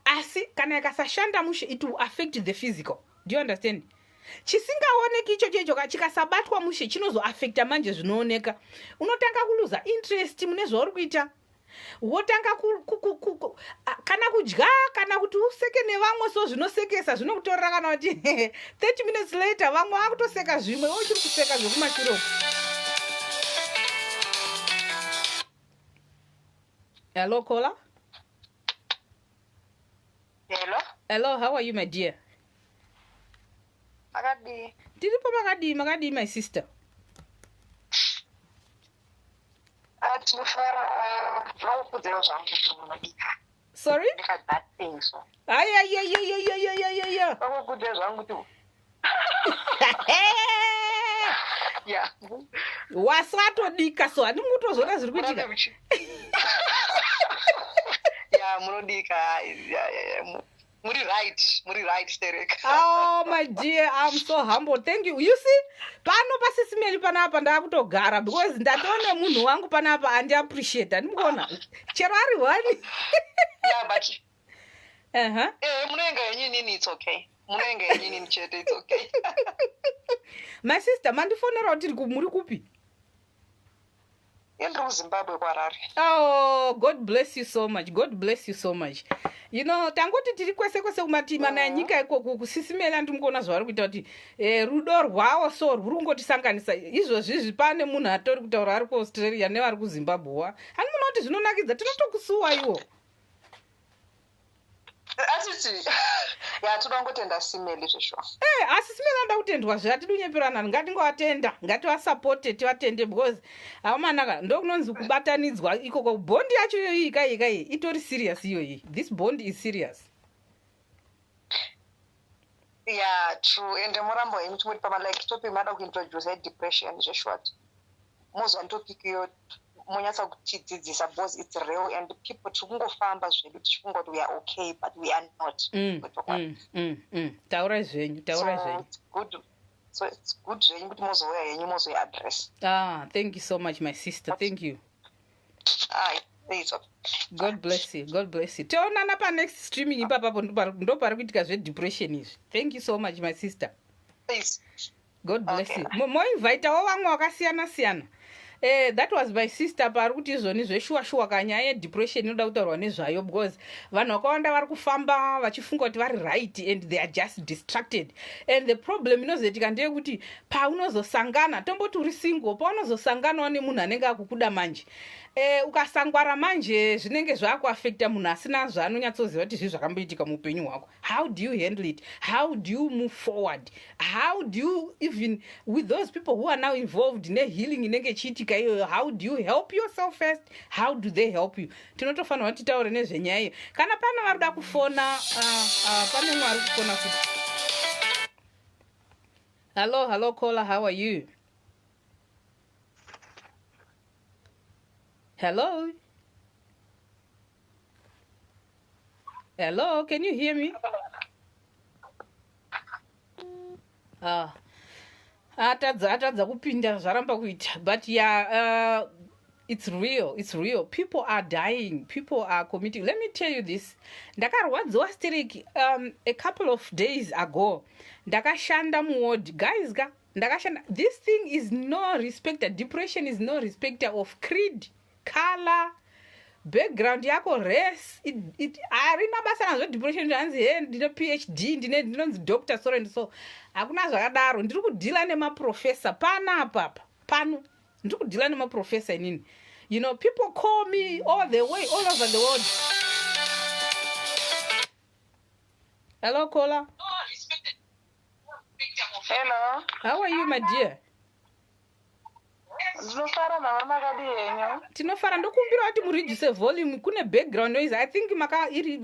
asi kana ikasashanda mushe, it will affect the physical. Do you understand? Chisingaoneki ichocho icho chikasabatwa mushe chinozoafekta manje zvinooneka. Unotanga kuluza interest mune zvauri kuita, wotanga kana kudya kana kuti useke nevamwe. So zvinosekesa zvinokutorera kana kuti 30 minutes later vamwe vakutoseka zvimwe, iwe uchiri kuseka zvekumashure uku. Hello, caller. Hello. Hello, how are you, my dear? Makadii? Tiripo, makadii, makadii, my sister? Ah, tinofara, vakukudzera zvangu kuti munodika. Sorry? Ndika that thing so. Ayayayayayayayaya. Vakukudzera zvangu kuti yeah. Wasatodika, so handimi kutozvona zviri kuitika. Murambe yeah, munodika. Yeah. Muri right, muri right sterek. Oh my dear, I'm so humble. Thank you. You see, pano paSisi Melly panapa ndakutogara because ndatone munhu wangu panapa andiappreciate. Handimukuona chero ari one. Yeah, but munoenga yenyu inini, it's okay. Munoenga yenyu inini chete, it's okay. My sister, mandifonera kuti muri kupi? Ndiri kuZimbabwe, kuHarare. Oh, God bless you so much. God bless you so much. Tangoti tiri kwese kwese kumativi mana enyika ikoku. KuSisi Melly andiri kuona zvavari kuita kuti rudo rwawo so rwuri kungotisanganisa izvozvizvi. Pane munhu atori kutaura ari kuAustralia nevari kuZimbabwe wa hani muona kuti zvinonakidza, tinotokusuwa iwo. Atiti ya, toda kungotenda Sis Melly zveshuwa. Asi Sis Melly anoda kutendwa zve, hatidi kunyeperana. Ngatingovatenda, ngativasapote, tivatende because haumanaka ndokunonzi kubatanidzwa ikoko. Bond yacho iyoyi kai kai itori serious iyoyi. This bond is serious. Yeah, true. Ende murambo henyu chingoti pama like topic mada kuintroduce depression zveshuwa, mozwa topic iyo monyatsa kutidzidzisa because it's real and people tiri kungofamba zvedu tichifunga kuti we are okay, but we are not. Taurai zvenyu, taurai zvenyu. Good, so it's good zvenyu kuti mozouya henyu mozoiaddress. Ah, thank you so much, my sister. Thank you. Ah, it's okay. God bless you, God bless you. Toonana panext streaming ipapapo, ndo pari kuitika zvedepression izvi. Thank you so much, my sister. Please. God bless Okay. you. Moinvitawo vamwe vakasiyana siyana. That was my sister pari kuti izvoni zveshuwa shuwa kanyaya yedepression inoda kutaurwa nezvayo because vanhu vakawanda vari kufamba vachifunga kuti vari right and they are just distracted. And the problem inozoitika ndeyekuti paunozosangana, tomboti uri single, paunozosanganawo nemunhu anenge akukuda manje, ukasangwara manje zvinenge zvaakuafecta munhu asina zvaanonyatsoziva kuti zvii zvakamboitika muupenyu hwako. How do you handle it? How do you move forward? How do you even with those people who are now involved nehealing inenge ichiitika iyoyo, how do you help yourself first? How do they help you? Tinotofanirwa kuti titaure nezvenyaya iyo. Kana pane vari kuda kufona, pane mumwe ari kufona futi. Hello, hello caller, how are you? Hello, hello, can you hear me? Ah, atadza kupinda, zvaramba kuita. But yeah, it's real, it's real. People are dying, people are committing. Let me tell you this, ndakarwadziwa stereki. A couple of days ago ndakashanda muward, guys ka, ndakashanda. This thing is no respecter. Depression is no respecter of creed, color, background yako, race. Harina basa nazvo depression. Hanzi he ndine PhD, ndine ndinonzi doctor so and so, hakuna zvakadaro. Ndiri kudhila nemaprofesa panapapa pano, ndiri kudhila nemaprofesa inini. People call me all the way, all over the world. Hello, caller. Hello. How are you, my dear? Ndinofara mama, makadi henyu? Tinofara. Ndokumbira kuti mureduce volume, kune background noise. I think maka iri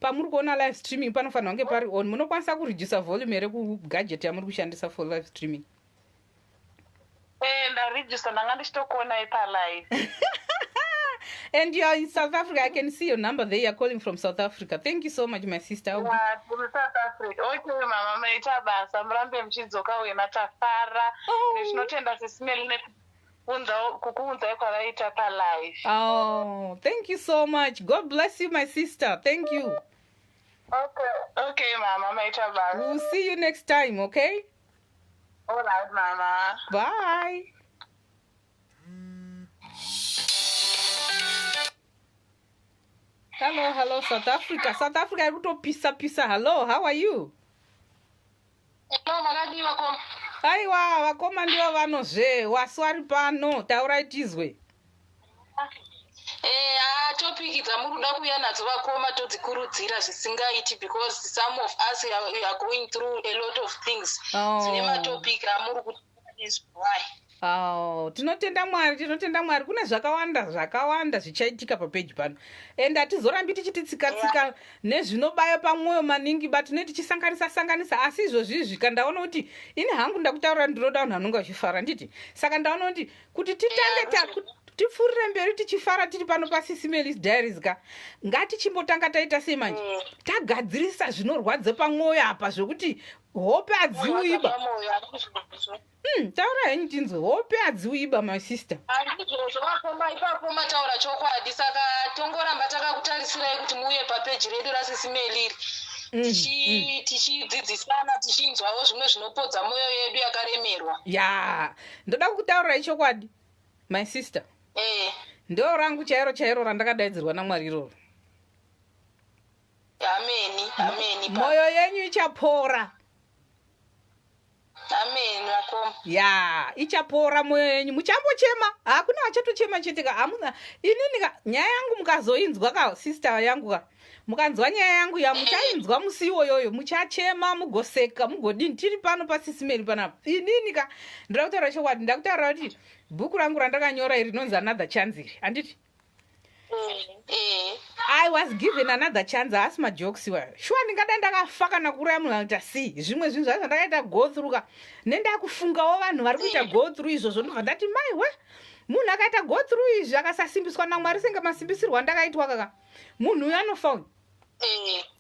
pamuri kuona live streaming panofanira kunge pari on. Munokwanisa kuredusa volume here kugadget yamuri kushandisa for live streaming? Ndaredusa, ndanga ndichitokuonai palive. And you are in South Africa. I can see your number there. You are calling from South Africa. Thank you so much, my sister. Tiri South Africa. Okay mama, maita basa, murambe muchidzoka wena, tafara. Oh. Tinotenda Sis Melly kukuunzai kwavaita palive. Oh, thank you so much. God bless you, my sister. Thank you. Okay, okay mama, maita basa. We'll see you next time, okay? All right mama. Bye. Hello, hello, South Africa. South Africa iri kutopisa pisa. Hello, how are you? Hello, makadii vakoma? Aiwa, vakoma ndivo vanozve. Wasu ari pano. Taurai tizwe. Eh, ah, topic dzamuri kuda kuuya nadzo vakoma todzikurudzira zvisingaiti because some of us are going through a lot of things. Oh. Dzine matopic amuri kuti why. Oh, tinotenda Mwari, tinotenda Mwari. Kune zvakawanda zvakawanda zvichaitika papeji pano, and hatizorambi tichiti tsika nezvinobaya pamwoyo maningi, but tinee tichisanganisa sanganisa. Asi izvozvizvi kandaona kuti ini hangu ndakutaurira, ndinoda vanhu vanonge vachifara, nditi saka ndaona kuti titange tipfuurire mberi tichifara tiri pano paSisi Melly's Diaries ka, ngatichimbotanga taita sei manje, tagadzirisa zvinorwadza pamwoyo apa, zvokuti hope hadziuiba. Pamwoyo handizvozvo. Taura henyu tinzwe, hope hadziuiba, my sister. Handizvozvo vakoma, ipapo mataura chokwadi. Saka tongoramba takakutarisirayi kuti muuye papeji redu raSisi Melly iri, tichidzidzisana, tichinzwawo zvimwe zvinopodza mwoyo yedu yakaremerwa. Ya, ndoda kukutaurirai chokwadi, my sister. Ndo rangu chairo chairo randakadaidzirwa naMwari iroro. Ameni, ameni. Mwoyo yenyu ichapora. Ameni vakoma. Ya, ichapora mwoyo yenyu. Muchambochema, hakuna vachatochema chete ka. Hamuna inini ka, nyaya yangu mukazoinzwa ka, sister yangu ka, mukanzwa nyaya yangu ya muchainzwa musi iwoyoyo, muchachema, mugoseka, mugodini. Tiri pano paSisi Melly panapa. Inini ka, ndoda kutaura chokwadi, ndakutaura kuti bhuku rangu randakanyora iri rinonzi Another Chance iri, handiti? I was given another chance. Haasi majokes iwayo. Shuwa, ndingadai ndakafa kana kuuraya munhu anoita sei. Zvimwe zvinhu zvacho zvandakaita go through ka, nendakufungawo vanhu vari kuita go through izvozvo, ndobva ndati mai we, munhu akaita go through izvi akasasimbiswa naMwari senge masimbisirwo andakaitwa kaka, munhu uyu anofa uyu.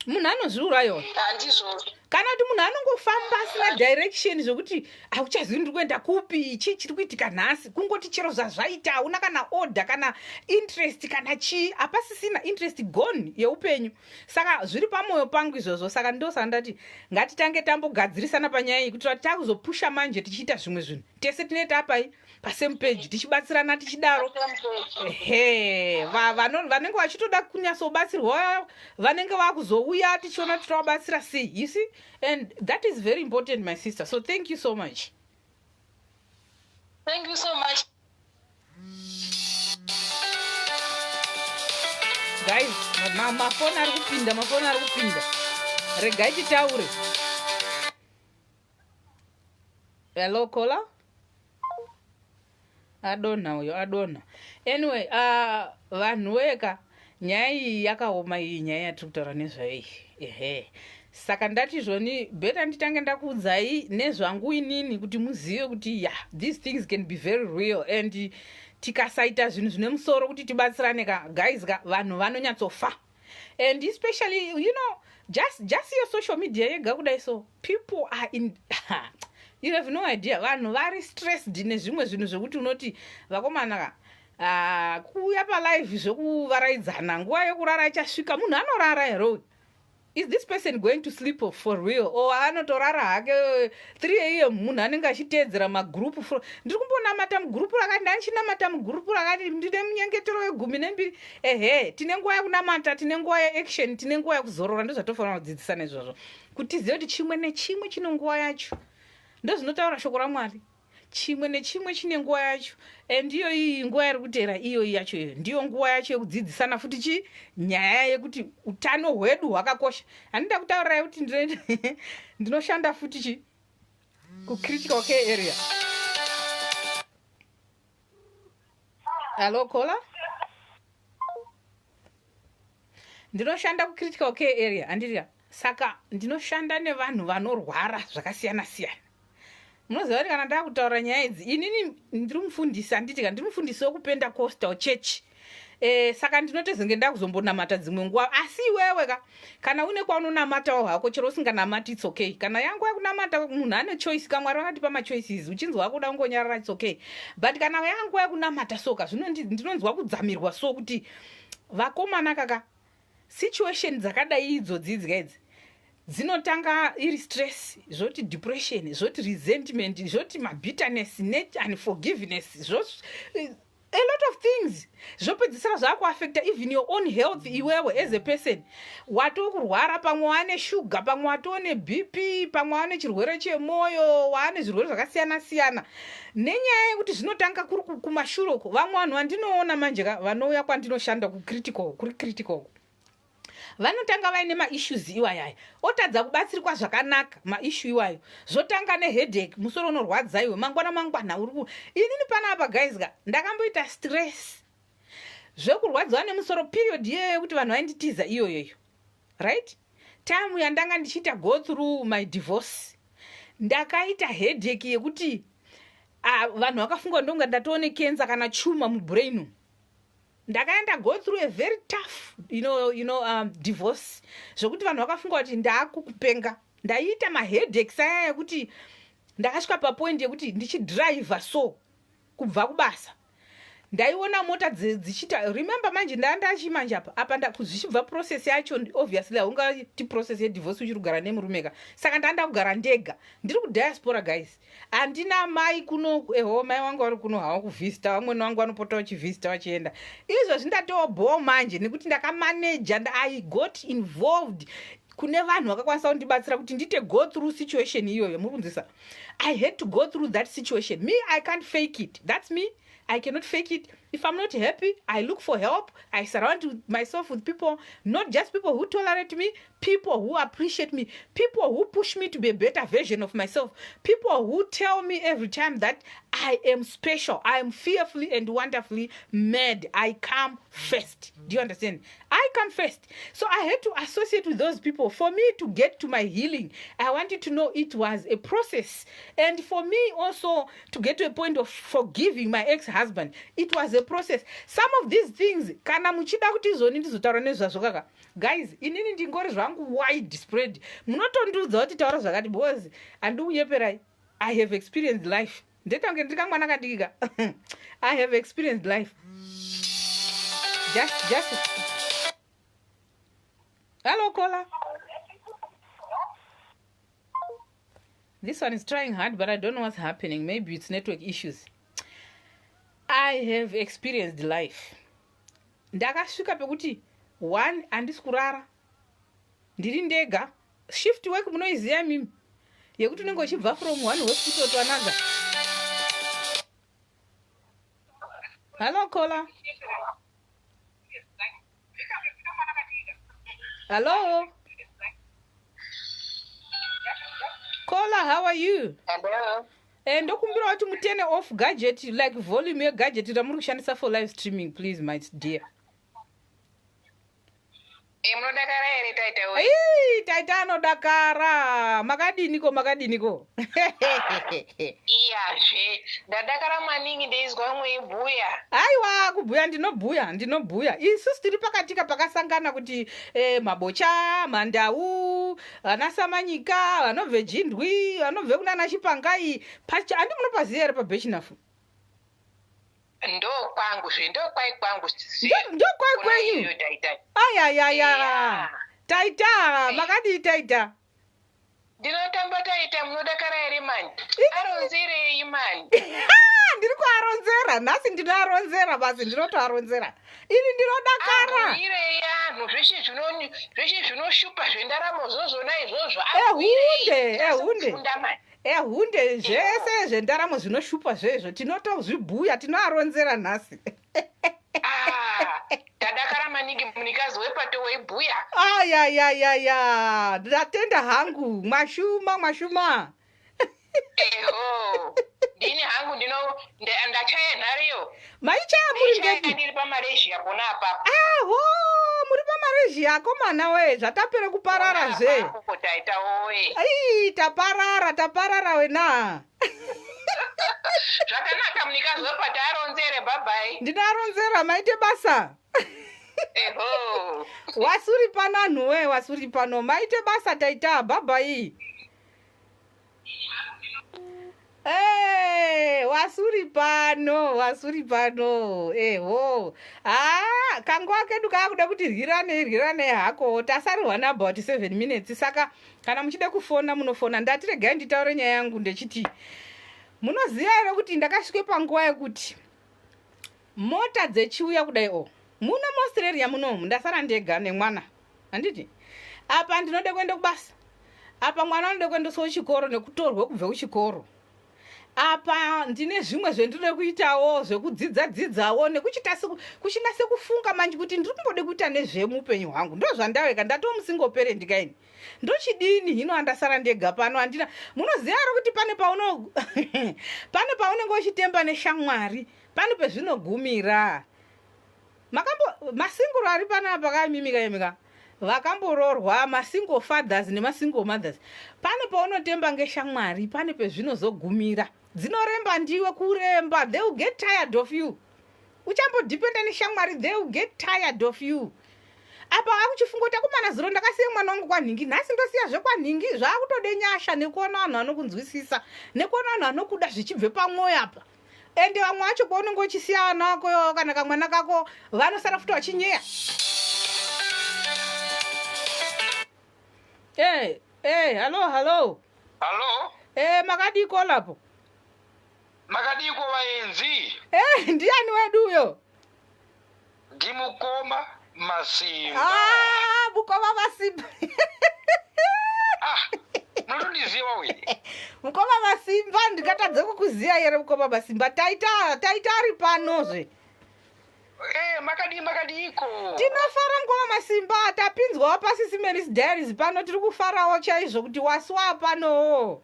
Munhu anozviurayiwa. Handizvozvo. Kana kuti munhu anongofamba asina direction, zvokuti hauchazivi ndiri kuenda kupi, chii chiri kuitika nhasi, kungoti chero zvazvaita, hauna kana order, kana interest, kana chii, hapasisina interest, gone yeupenyu. Saka zviri pamwoyo pangu izvozvo. Saka ndosaka ndati ngatitange tambogadzirisana panyaya iyi, kuitira kuti takuzopusha manje tichiita zvimwe zvinhu tese tinee tapai pasame page, tichibatsirana tichidaro. Ehe, vanenge vachitoda kunyatsobatsirwa vanenge vakuzouya, tichiona kuti tovabatsira sei, you see? And that is very important, my sister, so thank you so much. Thank you so much. Guys, mafoni ari kupinda, mafoni ari kupinda, regai titaure. Hello, caller. Adonha uyo, adonha. Anyway, vanhu weka, nyaya iyi yakaoma, iyi nyaya yatiri kutaura nezvayo iyi. Ehe, saka ndati zvoni better nditange ndakuudzai nezvangu inini, kuti muzive kuti ya, these things can be very real, and tikasaita zvinhu zvine musoro kuti tibatsirane ka, guys ka, vanhu vanonyatsofa. And especially, just your social media yega kudai, so people are in, you have no idea, vanhu vari stressed nezvimwe zvinhu zvekuti unoti vakomana ka, kuuya palive zvekuvaraidzana, nguva yekurara ichasvika. Munhu anorara here? Is this person going to sleep for real, or anotorara hake 3 a.m.? Munhu anenge achiteedzera magrupu. Ndiri kumbonamata mugurupu rakati, ndanichinamata mugurupu rakati, ndine munyengetero wegumi nembiri. Ehe, tine nguva yekunamata, tine nguva yeaction, tine nguva yekuzorora. Ndozvatofanira kudzidzisana izvozvo, kuti tizive kuti chimwe nechimwe chine nguva yacho. Ndozvinotaura shoko raMwari, chimwe nechimwe chine nguva yacho. And iyo iyi nguva iri kuteera iyoyi yacho, iyo ndiyo nguva yacho yekudzidzisana futi chi nyaya yekuti utano hwedu hwakakosha. Handida kutaurirai kuti ndinoshanda futi chi kucritical care area. Hallo, caller. Ndinoshanda kucritical care area, handiriya? Saka ndinoshanda nevanhu vanorwara zvakasiyana siyana. Munoziva kuti kana ndakutaura nyaya idzi, inini ndiri mufundisi, handiti ka? Ndiri mufundisi wekuPentecostal church. Saka ndinotozenge ndakuzombonamata dzimwe nguva. Asi iwewe ka, kana une kwaunonamatawo hako, chero usinganamati, it's okay. Kana yanguva yekunamata, munhu ane choice ka. Mwari vakatipa machoices. Uchinzwa kuda kungonyarara, it's okay. But kana yanguva yekunamata soka, zvino ndinonzwa kudzamirwa so kuti vakomana kaka, situation dzakadai idzodzi idzi idzi. Dzinotanga iri stress, zvoti depression, zvoti resentment, zvoti mabitterness neunforgiveness, a lot of things, zvopedzisira zvakuaffecta even your own health. Iwewe as a person watokurwara, pamwe wane shuga, pamwe watone BP, pamwe wane chirwere chemwoyo, waane zvirwere zvakasiyana siyana, nenyaya yekuti zvinotanga kuri kumashure uko. Vamwe vanhu vandinoona manje ka, vanouya kwandinoshanda kucritical, kuri critical, vanotanga vaine maissues iwayaya, otadza kubatsirwa zvakanaka maissue iwayo. Zvotanga neheadache, musoro unorwadza iwe, mangwana mangwana uri inini panapa, guys ka, ndakamboita stress zvekurwadziwa nemusoro period iyoyo yekuti vanhu vainditiza iyoyoyo, right? Time yandanga ndichiita go through my divorce, ndakaita headache yekuti vanhu vakafunga ndonga ndatoone cancer kana tumor mubrain. Ndakaenda go through a very tough divorce, zvokuti vanhu vakafunga kuti ndaakukupenga. Ndaiita maheadaches aya ekuti ndakasvika papoint yekuti ndichidhiraivha so kubva kubasa, ndaiona mota dzichiita. Remember manje, ndandachimanje apa apa zvichibva process yacho. Obviously haungati process yedivorce uchiri kugara nemurume ka. Saka ndanda kugara ndega, ndiri kudiaspora, guys. Handina mai kuno. Eho, mai vangu vari kuno hava kuvhizita, vamweni vangu vanopota vachivhizita vachienda. Izvozvi ndatobhoo manje nekuti ndakamaneja. I got involved kune vanhu vakakwanisa kundibatsira kuti ndite go through situation iyoyo. Muri kunzwisa? I had to go through that situation. Me, I can't fake it. That's me. I cannot fake it. If I'm not happy, I look for help. I surround myself with people, not just people who tolerate me, people who appreciate me, people who push me to be a better version of myself, people who tell me every time that I am special. I am fearfully and wonderfully made. I come first. Do you understand? I come first. So I had to associate with those people for me to get to my healing. I wanted to know it was a process. And for me also to get to a point of forgiving my ex-husband, it was a process. Some of these things, kana muchida kuti izoni ndizotaura nezvazvo kaka, guys, inini ndingori zvangu wide spread. Munotondiudza kuti taura zvakati, because handikunyeperai, I have experienced life. Ndetange ndiri kamwana kadiki ka. I have experienced life. Just hello, caller. This one is trying hard, but I don't know what's happening. Maybe it's network issues. I have experienced life. Ndakasvika pekuti one, handisi kurara, ndiri ndega. Shift work munoiziva mimi, yekuti unenge uchibva from one hospital to another. Hello, caller. Hello, caller. How are you? Hello. Ndokumbira kuti muturn off gadget, like volume yegadget ramuri kushandisa for live streaming, please, my dear. Munodakara here, taita we? Ii, taita anodakara. Makadiniko, makadiniko? Iyazve, ndadakara maningi ndeizwa mweibhuya. Aiwa, kubhuya ndinobhuya, ndinobhuya. Isusu tiri pakatika pakasangana kuti mabocha, mandau, vana samanyika, vanobve jindwi, vanobve kunana chipangai. Handi munopaziva here pabhechinafu? Ndo kwangu zve, ndo kwai kwangu. Ndo kwai kwenyu? Iyoyo, taita. Ayayaya. Yeah. Taita, makadii, taita? Ndinotamba, taita. Munodakara here mani? Aronzerei mani? Ndiri kuaronzera nhasi, ndinoaronzera basi, ndinotoaronzera ini, ndinodakara. Abhuirei anhu zveshe zvinoshupa zvendaramo zvozvona izvozvo. Ehunde, ehunde. Kufunda mani. Ehunde, zvese zvendaramo zvinoshupa zvezvo tinotozvibhuya, tinoaronzera nhasi. Ah, ndadakara maningi, munikazi wepato weibhuya. Ayayayaya, ndatenda hangu. Mwashuma, mwashuma. Eho, ndini hangu ndino ndachaya nhariyo. Maichaya muri Ndaichaya. ngepi? Ndiri pamalaysia pona apapo. Aho, muri pamalaysia, akomana we, zvatapere kuparara zve. Apapo, taita woye. Ai, taparara, taparara wena. Zvakanaka, munikazi wepato, aronzere. Bye bye. Ndinoaronzera, maite basa. Eho. Wasuri pano anhu we, wasuri pano. Maite basa, taita. Bye bye. Hey, wasuri pano, wasuri pano. Eho, ah. Ah, kanguva kedu kaakuda kuti ryiranei ryiranei hako tasarirwa neabout seven minutes saka kana muchida kufona munofona ndati regai nditaure nyaya yangu ndechiti munoziva here kuti ndakasvike panguva yekuti mota dzechiuya kudai o muno muaustralia munomu ndasara ndega nemwana handiti apa ndinoda kuenda kubasa apa mwana anoda kuendeswa kuchikoro nekutorwa kubva kuchikoro apa ndine zvimwe zvendinoda kuitawo zvekudzidza dzidzawo nekuchinase kufunga manje kuti ndiri kumbode kuita nezvemuupenyu hwangu ndo zvandaweka ndatomusingo parent kaini ndochidini hino andasara ndega pano handina munoziva here kuti pane pauno pane paunenge uchitemba neshamwari pane pezvinogumira makambo masinguro ari panapa kaimimika imika vakamboroorwa masingle fathers nemasingle mothers pane paunotemba ngeshamwari pane pezvinozogumira dzinoremba ndiwe kuremba they will get tired of you uchambodhipenda neshamwari they will get tired of you apa akuchifunga kuti akomana zuro ndakasiya mwana wangu kwanhingi nhasi ndosiya zvekwanhingi zvaakutode nyasha nekuona vanhu vanokunzwisisa nekuona vanhu vanokuda zvichibve pamwoyo apa ende vamwe vacho paunenge uchisiya vana vako iwawo kana kamwana kako vanosara futi vachinyeya e e hallo hallo hallo e makadiko lapo makadiko vaenzi e ndiani wedu uyo ndimukoma masimba ah, mukoma masimba ah, munotondiziva we mukoma masimba ndikatadze kukuziya here mukoma masimba taita taita ari panozve Eh, makadii makadiiko tinofara mukoma masimba tapinzwawo paSisi Melly's Diaries pano tiri kufarawo chaizvo kuti wasiwa panowo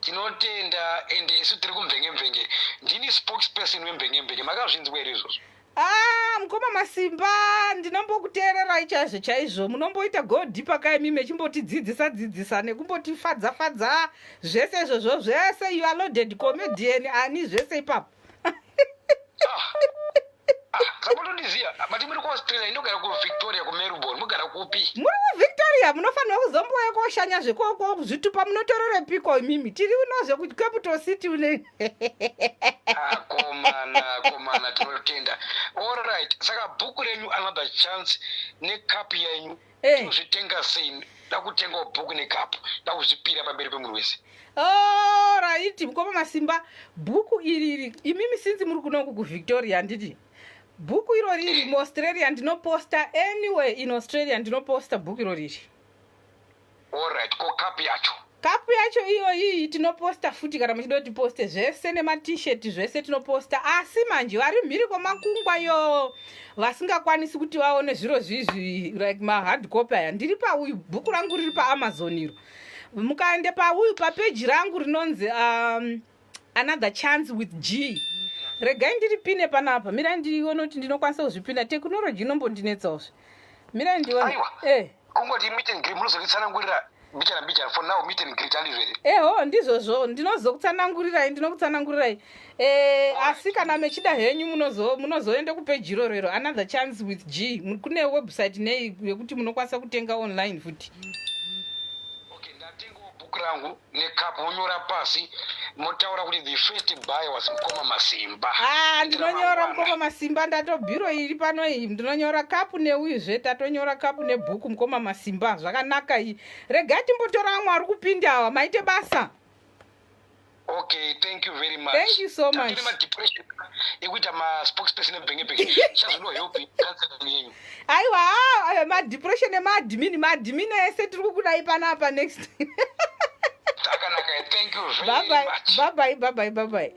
tinotenda ende isu tiri kumvenge-mvenge ndini spokesperson wemvenge-mvenge makazvinzwa here izvozvo ah mukoma masimba ndinombokuteererai chaizvo chaizvo munomboita go deeper kaimi mechimbotidzidzisa dzidzisa nekumbotifadza fadza zvese izvozvo zvese you are loaded comedian ani zvese ipapo samutondiziva mati muri kuaustralia indogara kuvictoria kumelbourne mugara kupi muri kuvictoria munofanirwa kuzombouya koshanya zvekoko zvitupa munotorerepiko imimi tiri unozve kucapital city une akomana komana tinotenda allright saka bhuku renyu another chance nekapu yenyu Eh. tinozvitenga sei dakutengawo bhuku nekapu dakuzvipira pamberi pemunhu wese alright mukoma masimba bhuku iri iri imimi sinzi muri kunoku kuvictoria handiti bhuku iro riri muaustralia ndinoposta anyway in australia ndinoposta bhuku iro riri allright ko kapu yacho kapu yacho iyoyi tinoposta futi kana muchida kuti tiposte zvese nematisheti zvese tinoposta asi manje vari mhiri kwemakungwa yo vasingakwanisi kuti vaone zviro zvizvi like mahard copy aya ndiri pauyu bhuku rangu riri paamazon iro mukaende pauyu papeji rangu rinonzi another chance with g regai ndiripine panapa mirai ndione kuti ndinokwanisa kuzvipina technology inombondinetsaozve mirai ndione Aiwa. eh. kungoti meet and greet munozonditsanangurira mbichana mbichana for now meet and greet handizvo here eho ndizvozvo ndinozokutsanangurirai ndinokutsanangurirai e, asi kana mechida henyu munozoenda kupeji iroro iro another chance with g kune website nei yekuti munokwanisa kutenga online futi okay ndatengawo bhuku rangu nekapu monyora pasi motaura kuti the first buy was mukoma masimba ah ndinonyora mukoma masimba ndatobhiro iri pano iyi ndinonyora kapu neuyuzve tatonyora kapu nebhuku mukoma masimba zvakanaka iyi regai timbotora vamwe vari kupinda awa maite basa okay thank you very much Thank you so much. Tatine madepression ekuita maspokesperson emvenge-mvenge chazvino help counseling yenyu aiwa ah, madepression emaadmin maadmin ese tiri kukudai panapa next akanaka thank you very bye bye much bye bye bye bye bye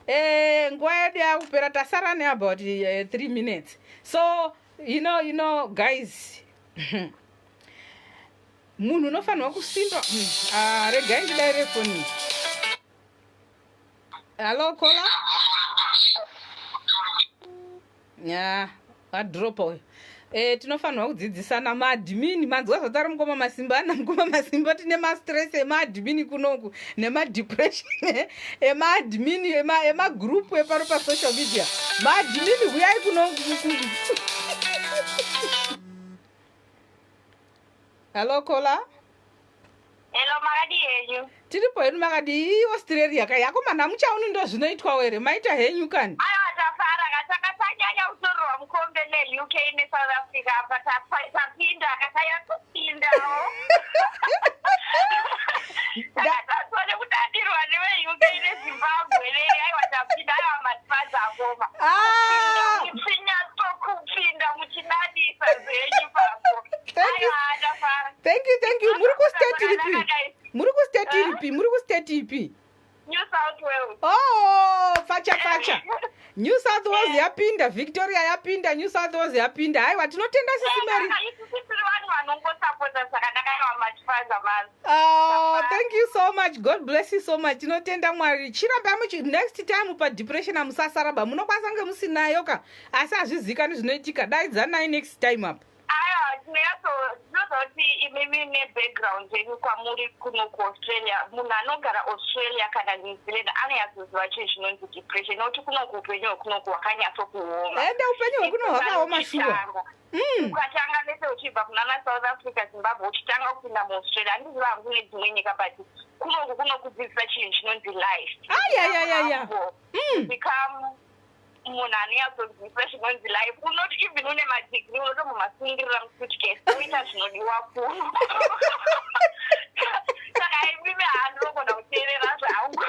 eh nguva yedu yakupera tasara neabout 3 minutes so you know guys munhu unofanirwa kusimba ah, regai ndidaire foni hallo caller ya adropa uyo e, tinofanirwa kudzidzisana maadmin manzwa zvatari mukoma masimba ana mukoma masimba tine mastress emaadmin kunoku nemadepression emaadmin emagroup epano pasocial media maadmin huyai kunoku hallo caller Hello, makadi henyu. tiripo hedu makadi australia kai akomana muchauni ndo zvinoitwawo here maita henyu kani Aiwa tafara kataka tanyanya kutorerwa mukombe neUK. Apa tapinda akatayatopindawo. Takatatwa nekudadirwa neveUK neZimbabwe aiwa tapinda, aiwa matifadza akoma. Ah! Muchinyatso muchidadisa zvenyu papo. Thank you. Aiwa, ndafara. Thank you, thank you. Muri kustate ripi? Zvakanaka. Muri kustate ripi? Muri kustate ipi? New South Wales. Oh, facha facha. New South Wales yapinda, Victoria yapinda, New South Wales yapinda. Aiwa, tinotenda, Sisi Mary. Isusu tiri vanhu vanongosapota zvakanaka, aiwa matifadza mazi. Oh, thank you so much. God bless you so much. Tinotenda Mwari. Chiramba muchi next time padepression amusasaraba. Munokwanisa kunge musinayo ka. Asi hazvizikani zvinoitika. Daidzanai next time up. Aiwa, tinoziva kuti imimi nebackground yenyu kwamuri kuno kuAustralia, munhu anogara Australia kana New Zealand anonyatsoziva chinhu chinonzi depression, nokuti kunoku upenyu hwekunoku hwakanyatsokuoma. Ende upenyu hwekuno hwakaoma shuwa. Ukatanga nese uchibva kunana South Africa, Zimbabwe, uchitanga kupinda muAustralia, handiziva hangu nedzimwe nyika, but kunoku kunokudzidzisa chinhu chinonzi life. Ayayayaya. Humble. Become munhu anonyatsodzidzisa chinonzi life. Unoti even une madigiri, unotombomasungirira musuitcase, uita zvinodiwa kuno. Saka imimi handinogona kuteerera zvangu,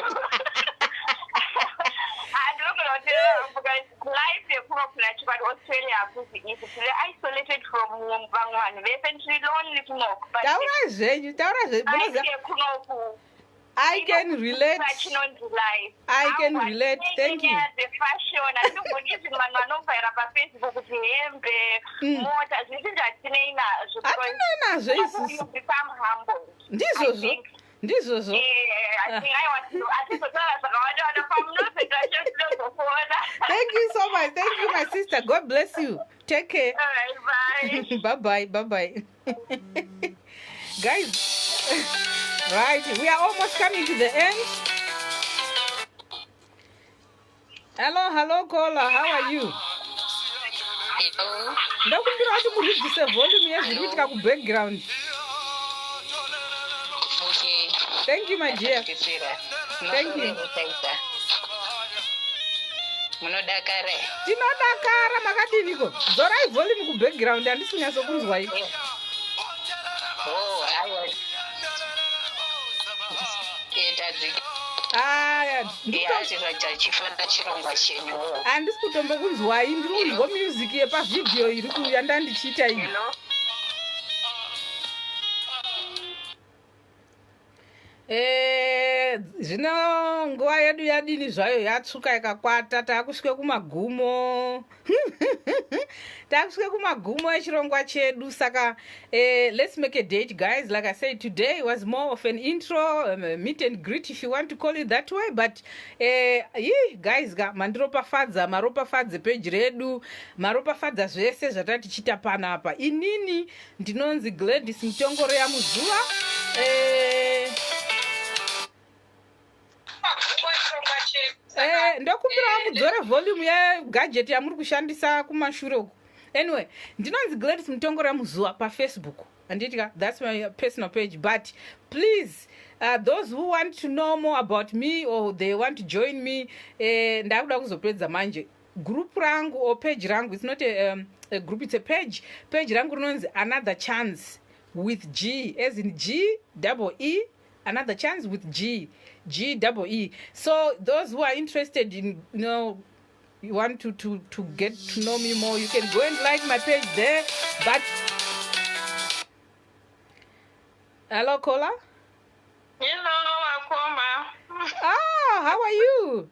handinogona kuteerera zvangu, because life yekuno kuna chikwadi Australia hakuzi easy. Tiri isolated from vamwe vanhu vese, tiri lonely kunoku, but Taurai zvenyu, taurai zvenyu. life Munoziva yekunoku I can relate. chinonzi life. I can relate. Thank you. Dzefashion handingoni even vanhu vanovhaira paFacebook kuti hembe, mota, zvizhinji hatinei nazvo. Hatinei nazvo Because isusu. you become humble. Ndizvozvo. I think. Ndizvozvo. Eh, I think aiwa, hatizotaura zvakawanda wanda, pamunozoita tinozofona. Thank you so much. Thank you, my sister. God bless you. Take care. All right, bye. Bye bye. Bye bye. Guys, right, we are almost coming to the end. Hello, hello, caller. How are you? Hello. Ndakumbira kuti mureduce volume yezviri kuitika kubackground. Okay. Thank you, my dear. Ndakupedzera. Thank you. Munotaita. Munodakara. Tinodakara, makadiniko? Dzorai volume kubackground, handisi kunyatsokunzwai. Oh, aiwa. Tadzika. Aya. Chifana chirongwa chenyu. Handisi kutombokunzwai, ndiri kunzwa music yepavhidhiyo iri kuuya ndandichiita iyi. Hello. Zvino nguva yedu yadini zvayo, yatsvuka ikakwata. Taakusvike kumagumo, taakusvike kumagumo echirongwa chedu. Saka let's make a date, guys. Like I said, today was more of an intro, meet and greet, if you want to call it that way. But yi guys ka, mandiropafadza, maropafadze peji redu, maropafadza zvese zvatati tichiita panapa. Inini ndinonzi Gladys Mutongoro yaMuzuva. Ndokumbirawo mudzore volume yegadget yamuri kushandisa kumashure uku. Anyway, ndinonzi Gladys Mutongoro yaMuzuva paFacebook, handiti? That's my personal page. But please, those who want to know more about me or they want to join me, ndakuda kuzopedza manje, group rangu or page rangu, it's not a group, it's a page. Page rangu rinonzi Another Chance with G, as in G double E, Another Chance with G, G double E. So those who are interested in you want to get to know me more, you can go and like my page there. But hello, caller. Hello, wakoma. Ah, how are you?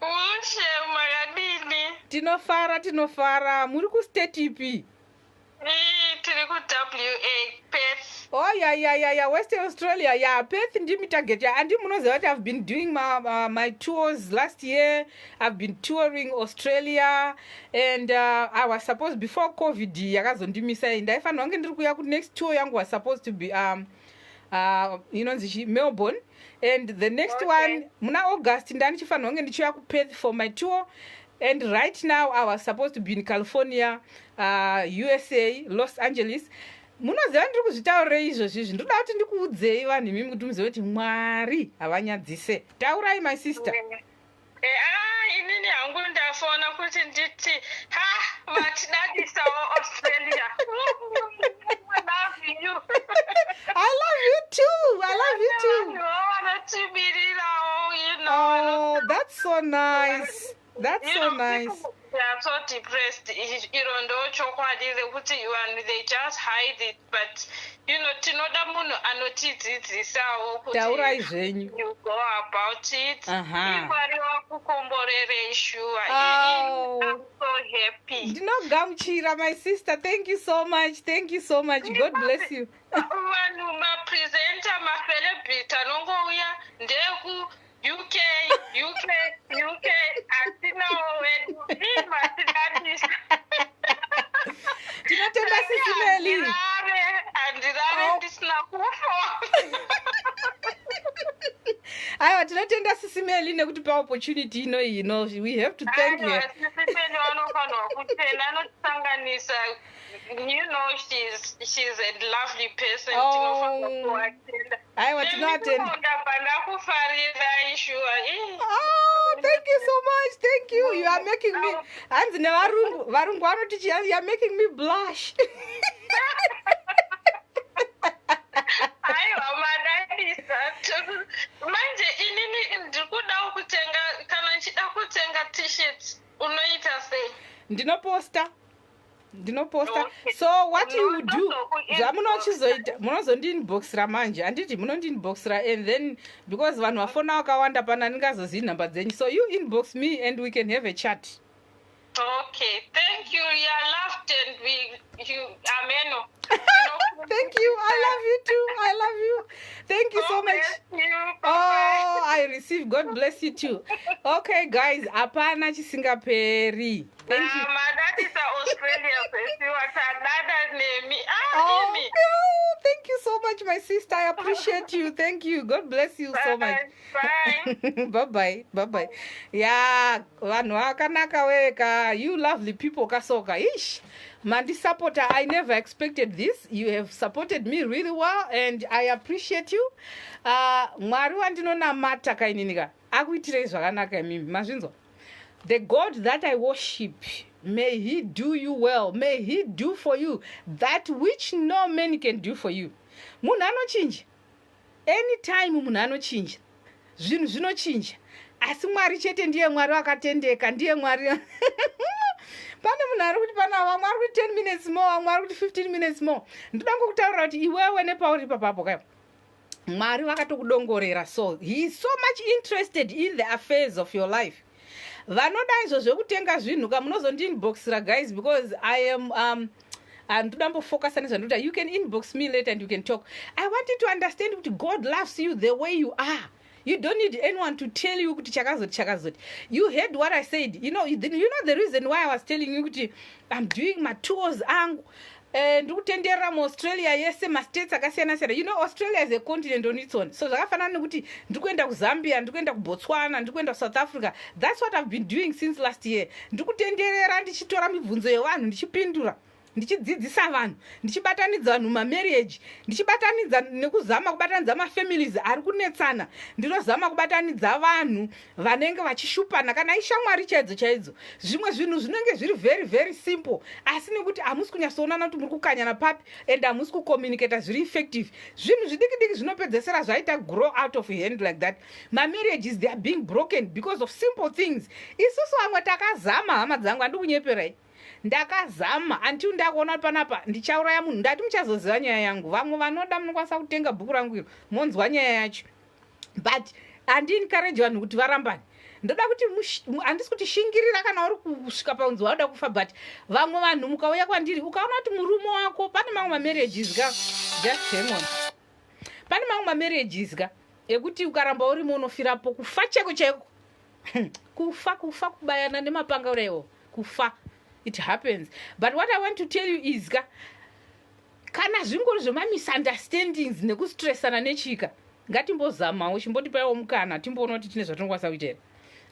Ushe, makadini? Tinofara, tinofara. Muri kustate ipi? Tiri ku-WA, Perth. Oh, yeah, Western Australia. Yeah, Perth ndimi target. Yeah, and munoziva kuti I've been doing my tours last year. I've been touring Australia and I was supposed, before COVID yakazondimisa, ndaifanira kunge ndiri kuuya ku next tour yangu was supposed to be inonzi chi Melbourne, and the next one muna August ndandichifanira kunge ndichiuya kuPerth for my tour. And right now I was supposed to be in California, USA, Los Angeles. Munoziva ndiri kuzvitaurirei izvozvizvi? Ndoda kuti ndikuudzei vanhu imimi kuti muzive kuti Mwari havanyadzise. Taurai, my sister. Ah, inini hangu ndafona kuti nditi ha Matidadisawo Australia. Love you. I love you too. I love you too. Vanhuwo vanotimirirawo. Oh, that's so nice. That's You so know, nice. people, they are so depressed. Iro ndo chokwadi rekuti vanhu they just hide it, but tinoda munhu anotidzidzisawo kuti Taurai zvenyu. you go about it. Aha. Mwari wakukomborerei shuwa. Oh. I'm so happy. Ndinogamuchira, my sister. Thank you so much. Thank you so much. God bless you. Vanhu mapresenter, macelebrity anongouya ndeku UK, UK, UK, hatinawo wedu. Ii, matidadisa. Tinotenda, Sisi Meli. Handirare, handirare Oh. ndisina kufa. Aiwa, tinotenda Sisi Meli nekutipa opportunity ino. We have to thank Aiwa, her. Sisi Meli vanofanirwa kutenda, anotisanganisa. She's a lovely person. Oh. Tinofanirwa kuvatenda. Aiwa, tinoatenda. Ndabva ndakufarirai shuwa. Ii. Oh, thank you so much. Thank you. You are making me, hanzi nevarungu, varungu vanoti chi, you are making me blush. Aiwa, madadisa. Manje inini ndiri kudawo kutenga. Kana ndichida kutenga T-shirt, unoita sei? Ndinoposta, ndinoposta. Okay. So what you do, Unozoku-inbox. zvamunochizoita, munozondiinboxira manje, handiti? Munondiinboxira and then, because vanhu vafona vakawanda pana, ndingazozivi nhamba dzenyu, so you inbox me and we can have a chat. Okay, thank you. You are loved and we you ameno. Thank you. I love you too. I love you. Thank you so God much. bless you. Oh, I receive. God bless you too. Okay guys, hapana chisingaperi. Thank you. Madadisa Australia festival, tadada nemi. Ah, Oh, imi. no, thank you so much, my sister. I appreciate you. Thank you. God bless you so much. Bye. Bye bye. Bye bye. Yeah, vanhu vakanaka weka. You lovely people kasoka. Ish. Mandisupporta. I never expected this. You have supported me really well and I appreciate you. Mwari wandinonamata kaininika akuitirei zvakanaka imimi. Mazvinzwa? The God that I worship, may he do you well. May he do for you that which no man can do for you. Munhu anochinja. Anytime munhu anochinja. Zvinhu zvinochinja. Asi Mwari chete ndiye Mwari wakatendeka, ndiye Mwari. Pane munhu ari kuti pana vamwe ari kuti 10 minutes more, vamwe ari kuti 15 minutes more. Ndoda ngokutaurira kuti iwewe nepauri papapo kaipa. Mwari vakatokudongorera, so he is so much interested in the affairs of your life. Vanoda izvo zvekutenga zvinhu ka, munozondiinboxira guys, because I am ndoda mbofocusa nezvandinoita. You can inbox me later and you can talk. I want you to understand kuti God loves you the way you are. You don't need anyone to tell you kuti chakazoti chakazoti. You heard what I said. You know the reason why I was telling you kuti I'm doing matours angu. Ndiri kutenderera muAustralia yese, mastates akasiyana siyana. Australia is a continent on its own, so zvakafanana nekuti ndiri kuenda kuZambia, ndiri kuenda kuBotswana, ndiri kuenda kuSouth Africa. That's what I've been doing since last year. Ndiri kutenderera ndichitora mibvunzo yevanhu, ndichipindura, ndichidzidzisa vanhu, ndichibatanidza vanhu mamarriage, ndichibatanidza nekuzama kubatanidza mafamilies ari kunetsana. Ndinozama kubatanidza vanhu vanenge vachishupana, kana ishamwari chaidzo chaidzo. Zvimwe zvinhu zvinenge zviri very very simple, asi nekuti hamusi kunyatsoonana kuti muri kukanyana papi and hamusi kucommunicata zviri effective, zvinhu zvidiki diki zvinopedzesera zvaita grow out of hand like that. Mamarriages, they are being broken because of simple things. Isusu vamwe takazama, hama dzangu, handi kunyeperai, ndakazama until ndakuona kuti panapa ndichauraya munhu. Ndati muchazoziva nyaya yangu. Vamwe vanoda, munokwanisa kutenga bhuku rangu iro, monzwa nyaya yacho, but handiencourage vanhu kuti varambane. Ndoda kuti handisi kuti shingirira kana uri kusvika paunzi wauda kufa, but vamwe vanhu mukauya kwandiri, ukaona kuti murume wako, pane mamwe mamarriages ka, just hang on, pane mamwe mamarriages ka ekuti ukaramba urimo unofirapo. Kufa chaiko chaiko, kufa, kufa, kubayana nemapanga uraiwo, kufa. It happens. But what I want to tell you is ka, kana zvingori zvemamisunderstandings nekustressana nechika, ngatimbozamawo, chimbotipaiwo mukana, timboona kuti tine zvatinokwanisa kuita here.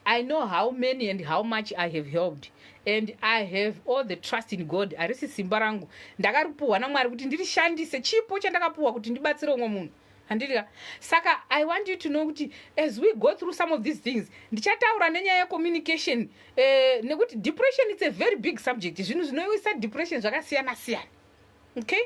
I know how many and how much I have helped, and I have all the trust in God. Harisi simba rangu, ndakaripuhwa naMwari kuti ndirishandise, chipo chandakapuhwa kuti ndibatsire umwe munhu. Handiti ka? Saka I want you to know kuti as we go through some of these things, ndichataura nenyaya yecommunication, nekuti depression, it's a very big subject. Zvinhu zvinoisa depression zvakasiyana siyana, okay?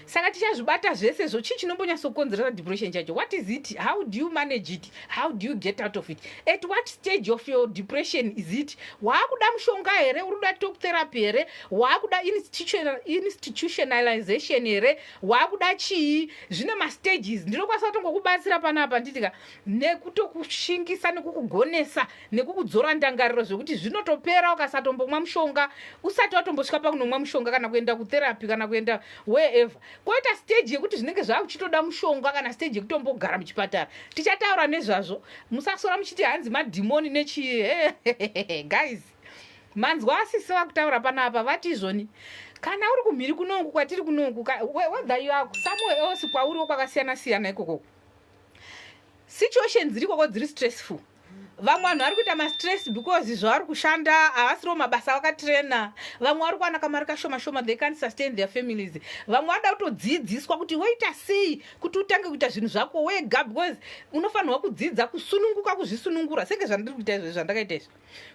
Saka tichazvibata zvese zvo. Chii chinombonyatsokonzeresa depression chacho? What is it? How do you manage it? How do you get out of it? At what stage of your depression is it? Waakuda mushonga here? Uri kuda talk therapy here? Waakuda institutionalization here? Waakuda chii? Zvine mastages. Ndinokwanisa kutongokubatsira panapa, nditika nekutokushingisa, nekukugonesa, nekukudzora ndangariro, zvekuti zvinotopera ukasatombomwa mushonga, usati watombosvika pakunomwa mushonga kana kuenda kutherapy kana kuenda wherever. Koita stage yekuti zvinenge zvakuchitoda mushonga kana stage yekutombogara muchipatara. Tichataura nezvazvo. Musasora muchiti hanzi madhimoni nechii. Guys, manzwa asisi vakutaura panapa. Vati izvoni kana uri kumhiri kunoku kwatiri kunoku, whether you are somewhere else kwauriwo kwakasiyana siyana ikokoko, situation dziri ikoko dziri stressful. Vamwe vanhu vari kuita mastress because zvavari kushanda havasiriwo mabasa vakatrena. Vamwe vari kuwana kamari kashoma shoma, they can't sustain their families. Vamwe vada kutodzidziswa kuti woita sei kuti utange kuita zvinhu zvako wega, because unofanirwa kudzidza kusununguka, kuzvisunungura, senge zvandiri kuita izvo, zvandakaita izvi,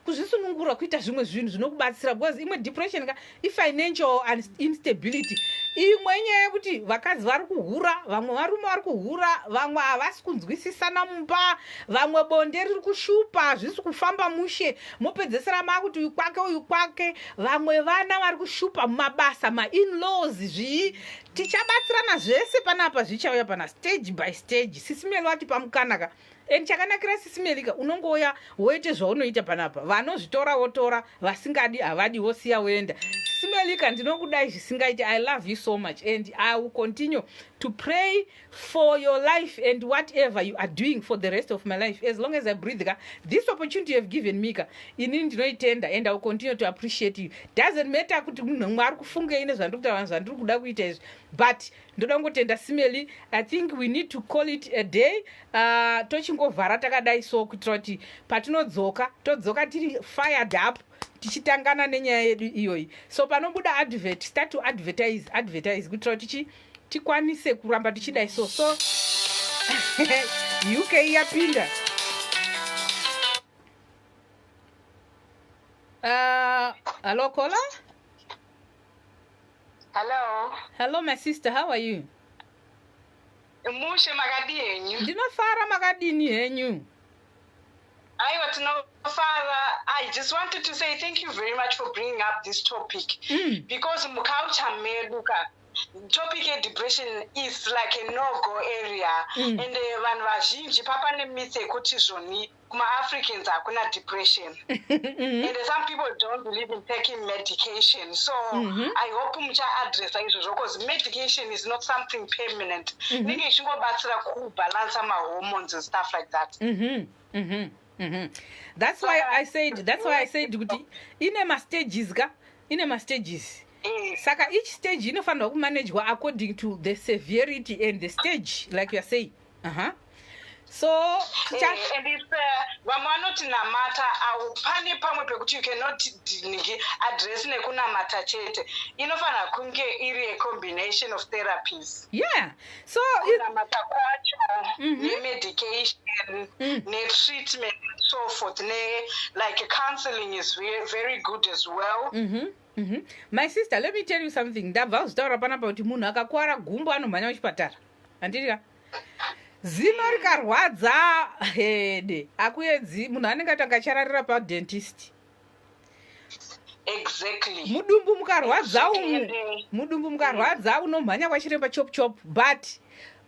kuzvisunungura kuita zvimwe zvinhu zvinokubatsira, because imwe depression ka ifinancial instability. Imwe inyaya yekuti vakadzi vari kuhura, vamwe varume vari kuhura, vamwe havasi kunzwisisana mumba, vamwe bonde riri kushupa, hazvisi kufamba mushe, mopedzesera maakuti uyu kwake, uyu kwake. Vamwe vana vari kushupa mumabasa, mainlaws, zvii. Tichabatsirana zvese panapa, zvichauya pana stage by stage. Sisi Meli vati pamukanaka, and chakanakira Sisi Melika, unongouya woite zvaunoita panapa. Vanozvitora votora, vasingadi havadi, vosiya voenda. Sisi Melika, ndinokudai zvisingaiti. I love you so much and I will continue to pray for your life and whatever you are doing for the rest of my life, as long as I breathe ka. This opportunity you have given me ka, inini ndinoitenda and I will continue to appreciate you. Doesn't matter kuti munhu mwe ari kufungei nezvandiri kutaura, zvandiri kuda kuita izvi, but ndoda kungotenda. Simeli, I think we need to call it a day. Tochingovhara takadai so kuitira kuti patinodzoka, todzoka tiri fired up, tichitangana nenyaya yedu iyoyi. So panobuda advert, start to advertise, advertise, kuitira kuti tikwanise kuramba tichidai. So UK yapinda. Hello caller. Hello. Hello my sister, how are you? Mushe, makadi henyu? Ndinofara, makadini henyu? Aiwa, tinofara. I just wanted to say thank you very much for bringing up this topic because muculture medu ka, topic yedepression is like a no-go area and vanhu vazhinji papa nemyth yekuti zvoni kuma-Africans hakuna depression and some people don't believe in taking medication. So I hope muchaaddressa izvozvo because medication is not something permanent, inenge ichingobatsira kubalansa mahormones and stuff like that. That's why I said kuti ine mastages ka, ine mastages. Saka each stage inofanirwa kumanagwa according to the severity and the stage, like you are saying. So And it's vamwe vanoti namata au pane pamwe pekuti you cannot ngi address nekunamata chete. Inofanira kunge iri a combination of therapies. Yeah, so kunamata kwacho nemedication netreatment and so forth, ne like counseling is very, very good as well. My sister, let me tell you something. Ndabva kuzvitaura panapa kuti munhu akakwara gumbo anomhanya kuchipatara, handiti? Zino rikarwadza hede akuedzi, munhu anenge atanga achararira padentist. Mudumbu mukarwadza umu, mudumbu mukarwadza unomhanya kwachiremba chop chop, but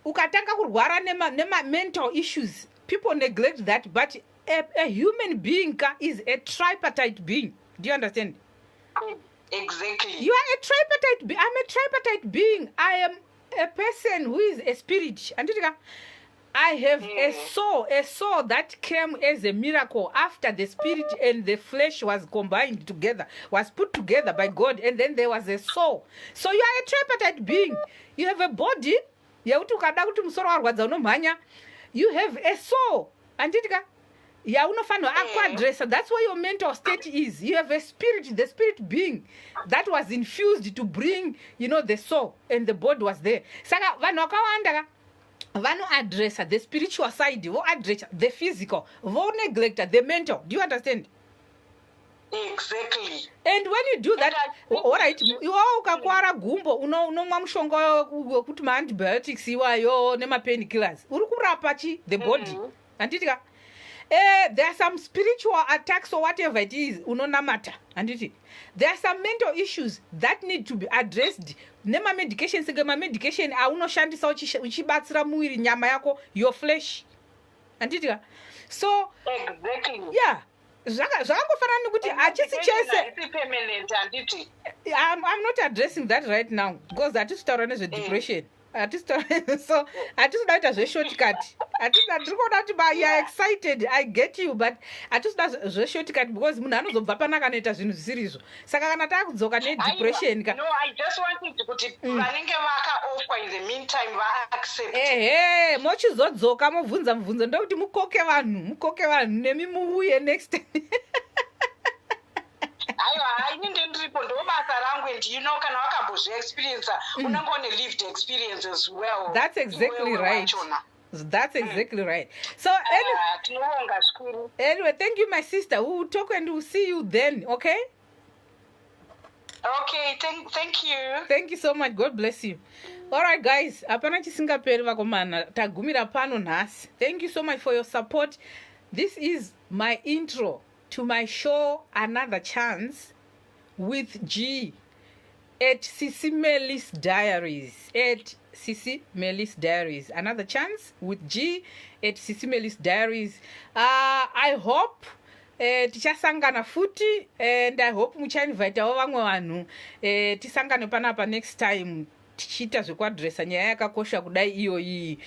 ukatanga kurwara nema-mental issues, people neglect that. But a human being ka is a tripartite being. Do you understand? Exactly. You are a tripartite I'm a tripartite being. I am a person who is a spirit, anditi ka? I have a soul, a soul that came as a miracle after the spirit and the flesh was combined together, was put together by God, and then there was a soul. So you are a tripartite being. You have a body yekuti ukada kuti musoro warwadza unomhanya. You have a soul, anditi ka, yaunofanirwa akuadressa. That's where your mental state is. You have a spirit, the spirit being that was infused to bring the soul, and the body was there. Saka vanhu vakawanda ka. Vanoadressa the spiritual side, voaddressa the physical, voneglecta the mental. Do you understand? Exactly. And when you do that, alright, iwawo ukakwara gumbo, unomwa mushonga wekuti maantibiotics iwayo nemapainkillers, uri kurapa chi the body, handiti ka? There are some spiritual attacks or whatever it is, unonamata, handiti? There are some mental issues that need to be addressed nemamedication, senge mamedication aunoshandisa uchibatsira muviri, nyama yako, your flesh, handiti ka? So yeah, zvakangofanana nekuti hachisi chese. Haisi permanent, handiti? I'm not addressing that right now because hatisi kutaura nezvedepression. Hatisi taura, so hatisi kuda kuita zveshortcut. Hatisi, ndiri kuona kuti you are excited, I get you, but hatisi kuda zveshortcut because munhu anozobva panaka anoita zvinhu zvisiri izvo. Saka kana taakudzoka nedepression ka No, I just wanted kuti vanenge vakaofwa in the meantime vaaccept. Ehe, mochizodzoka mobvunza mubvunzo, ndokuti mukoke vanhu nemi muuye next time. Aiwa, haini ndendiripo, ndo basa rangu. And kana wakambozviexperienca, unenge une lived experience as well. That's exactly Iwewe right. wachona. That's exactly right. So anyway, Ah, tinovonga zvikuru. Anyway, thank you, my sister. We will talk and we'll see you then, okay? Okay, thank you. Thank you so much. God bless you. All right, guys, hapana chisingaperi, vakomana. Tagumira pano nhasi. Thank you so much for your support. This is my intro to my show, Another Chance with G, at Sisi Melis Diaries, at Sisi Melis Diaries. Another Chance with G at Sisi Melis Diaries. I hope tichasangana futi and I hope muchainvitawo vamwe vanhu, tisangane panapa next time tichiita zvekuadresa nyaya yakakosha kudai iyoyi,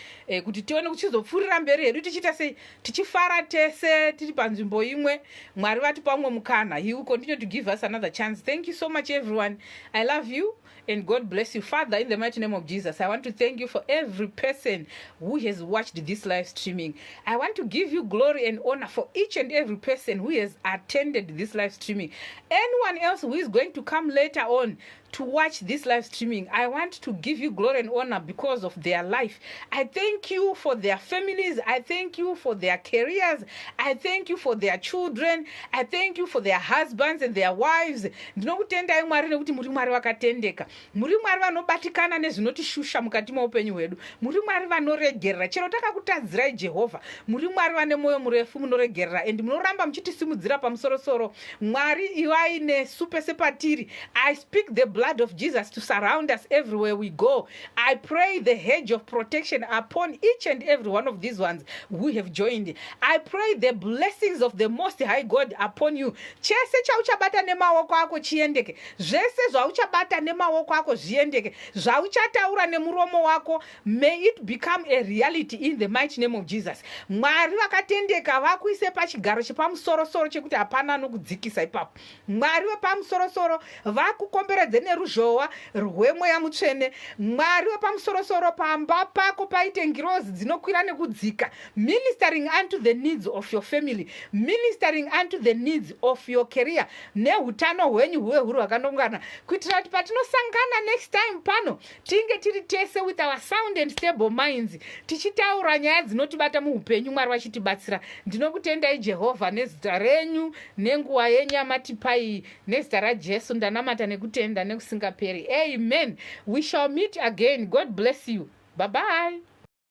kuti tione kuchizopfuurira mberi hedu tichiita sei, tichifara tese tiri panzvimbo imwe. Mwari vatipa umwe mukana. He will continue to give us another chance. Thank you so much, everyone. I love you and God bless you. Father, in the mighty name of Jesus, I want to thank you for every person who has watched this live streaming. I want to give you glory and honor for each and every person who has attended this live streaming. Anyone else who is going to come later on to watch this live streaming, I want to give you glory and honor because of their life. I thank you for their families. I thank you for their careers. I thank you for their children. I thank you for their husbands and their wives. Ndinokutendai, Mwari, nekuti muri Mwari vakatendeka, muri Mwari vanobatikana nezvinotishusha mukati meupenyu hwedu, muri Mwari vanoregerera chero takakutadzirai. Jehovha, muri Mwari vane mwoyo murefu, munoregerera and munoramba muchitisimudzira pamusorosoro. Mwari, ivai nesu pese patiri. I speak the blood of Jesus to surround us everywhere we go. I pray the hedge of protection upon each and every one of these ones who have joined. I pray the blessings of the Most High God upon you. Chese chauchabata nemaoko ako chiendeke, zvese zvauchabata nemaoko ako zviendeke, zvauchataura nemuromo wako, may it become a reality in the mighty name of Jesus. Mwari vakatendeka vakuise pachigaro chepamusorosoro chekuti hapana anokudzikisa ipapo. Mwari wepamusorosoro vakukomberedze neruzhowa rwemweya mutsvene. Mwari wepamusorosoro, pamba pako paite ngirozi dzinokwira nekudzika, ministering unto the needs of your family, ministering unto the needs of your career, neutano hwenyu huve huri hwakandongana, kuitira kuti patinosangana next time pano tinge tiri tese with our sound and stable minds, tichitaura nyaya dzinotibata muupenyu, Mwari vachitibatsira. Ndinokutendai, Jehovha, nezita renyu nenguva yenyu yamatipai. Nezita raJesu ndanamata nekutenda nekusingaperi. Amen. We shall meet again. God bless you. Bye bye.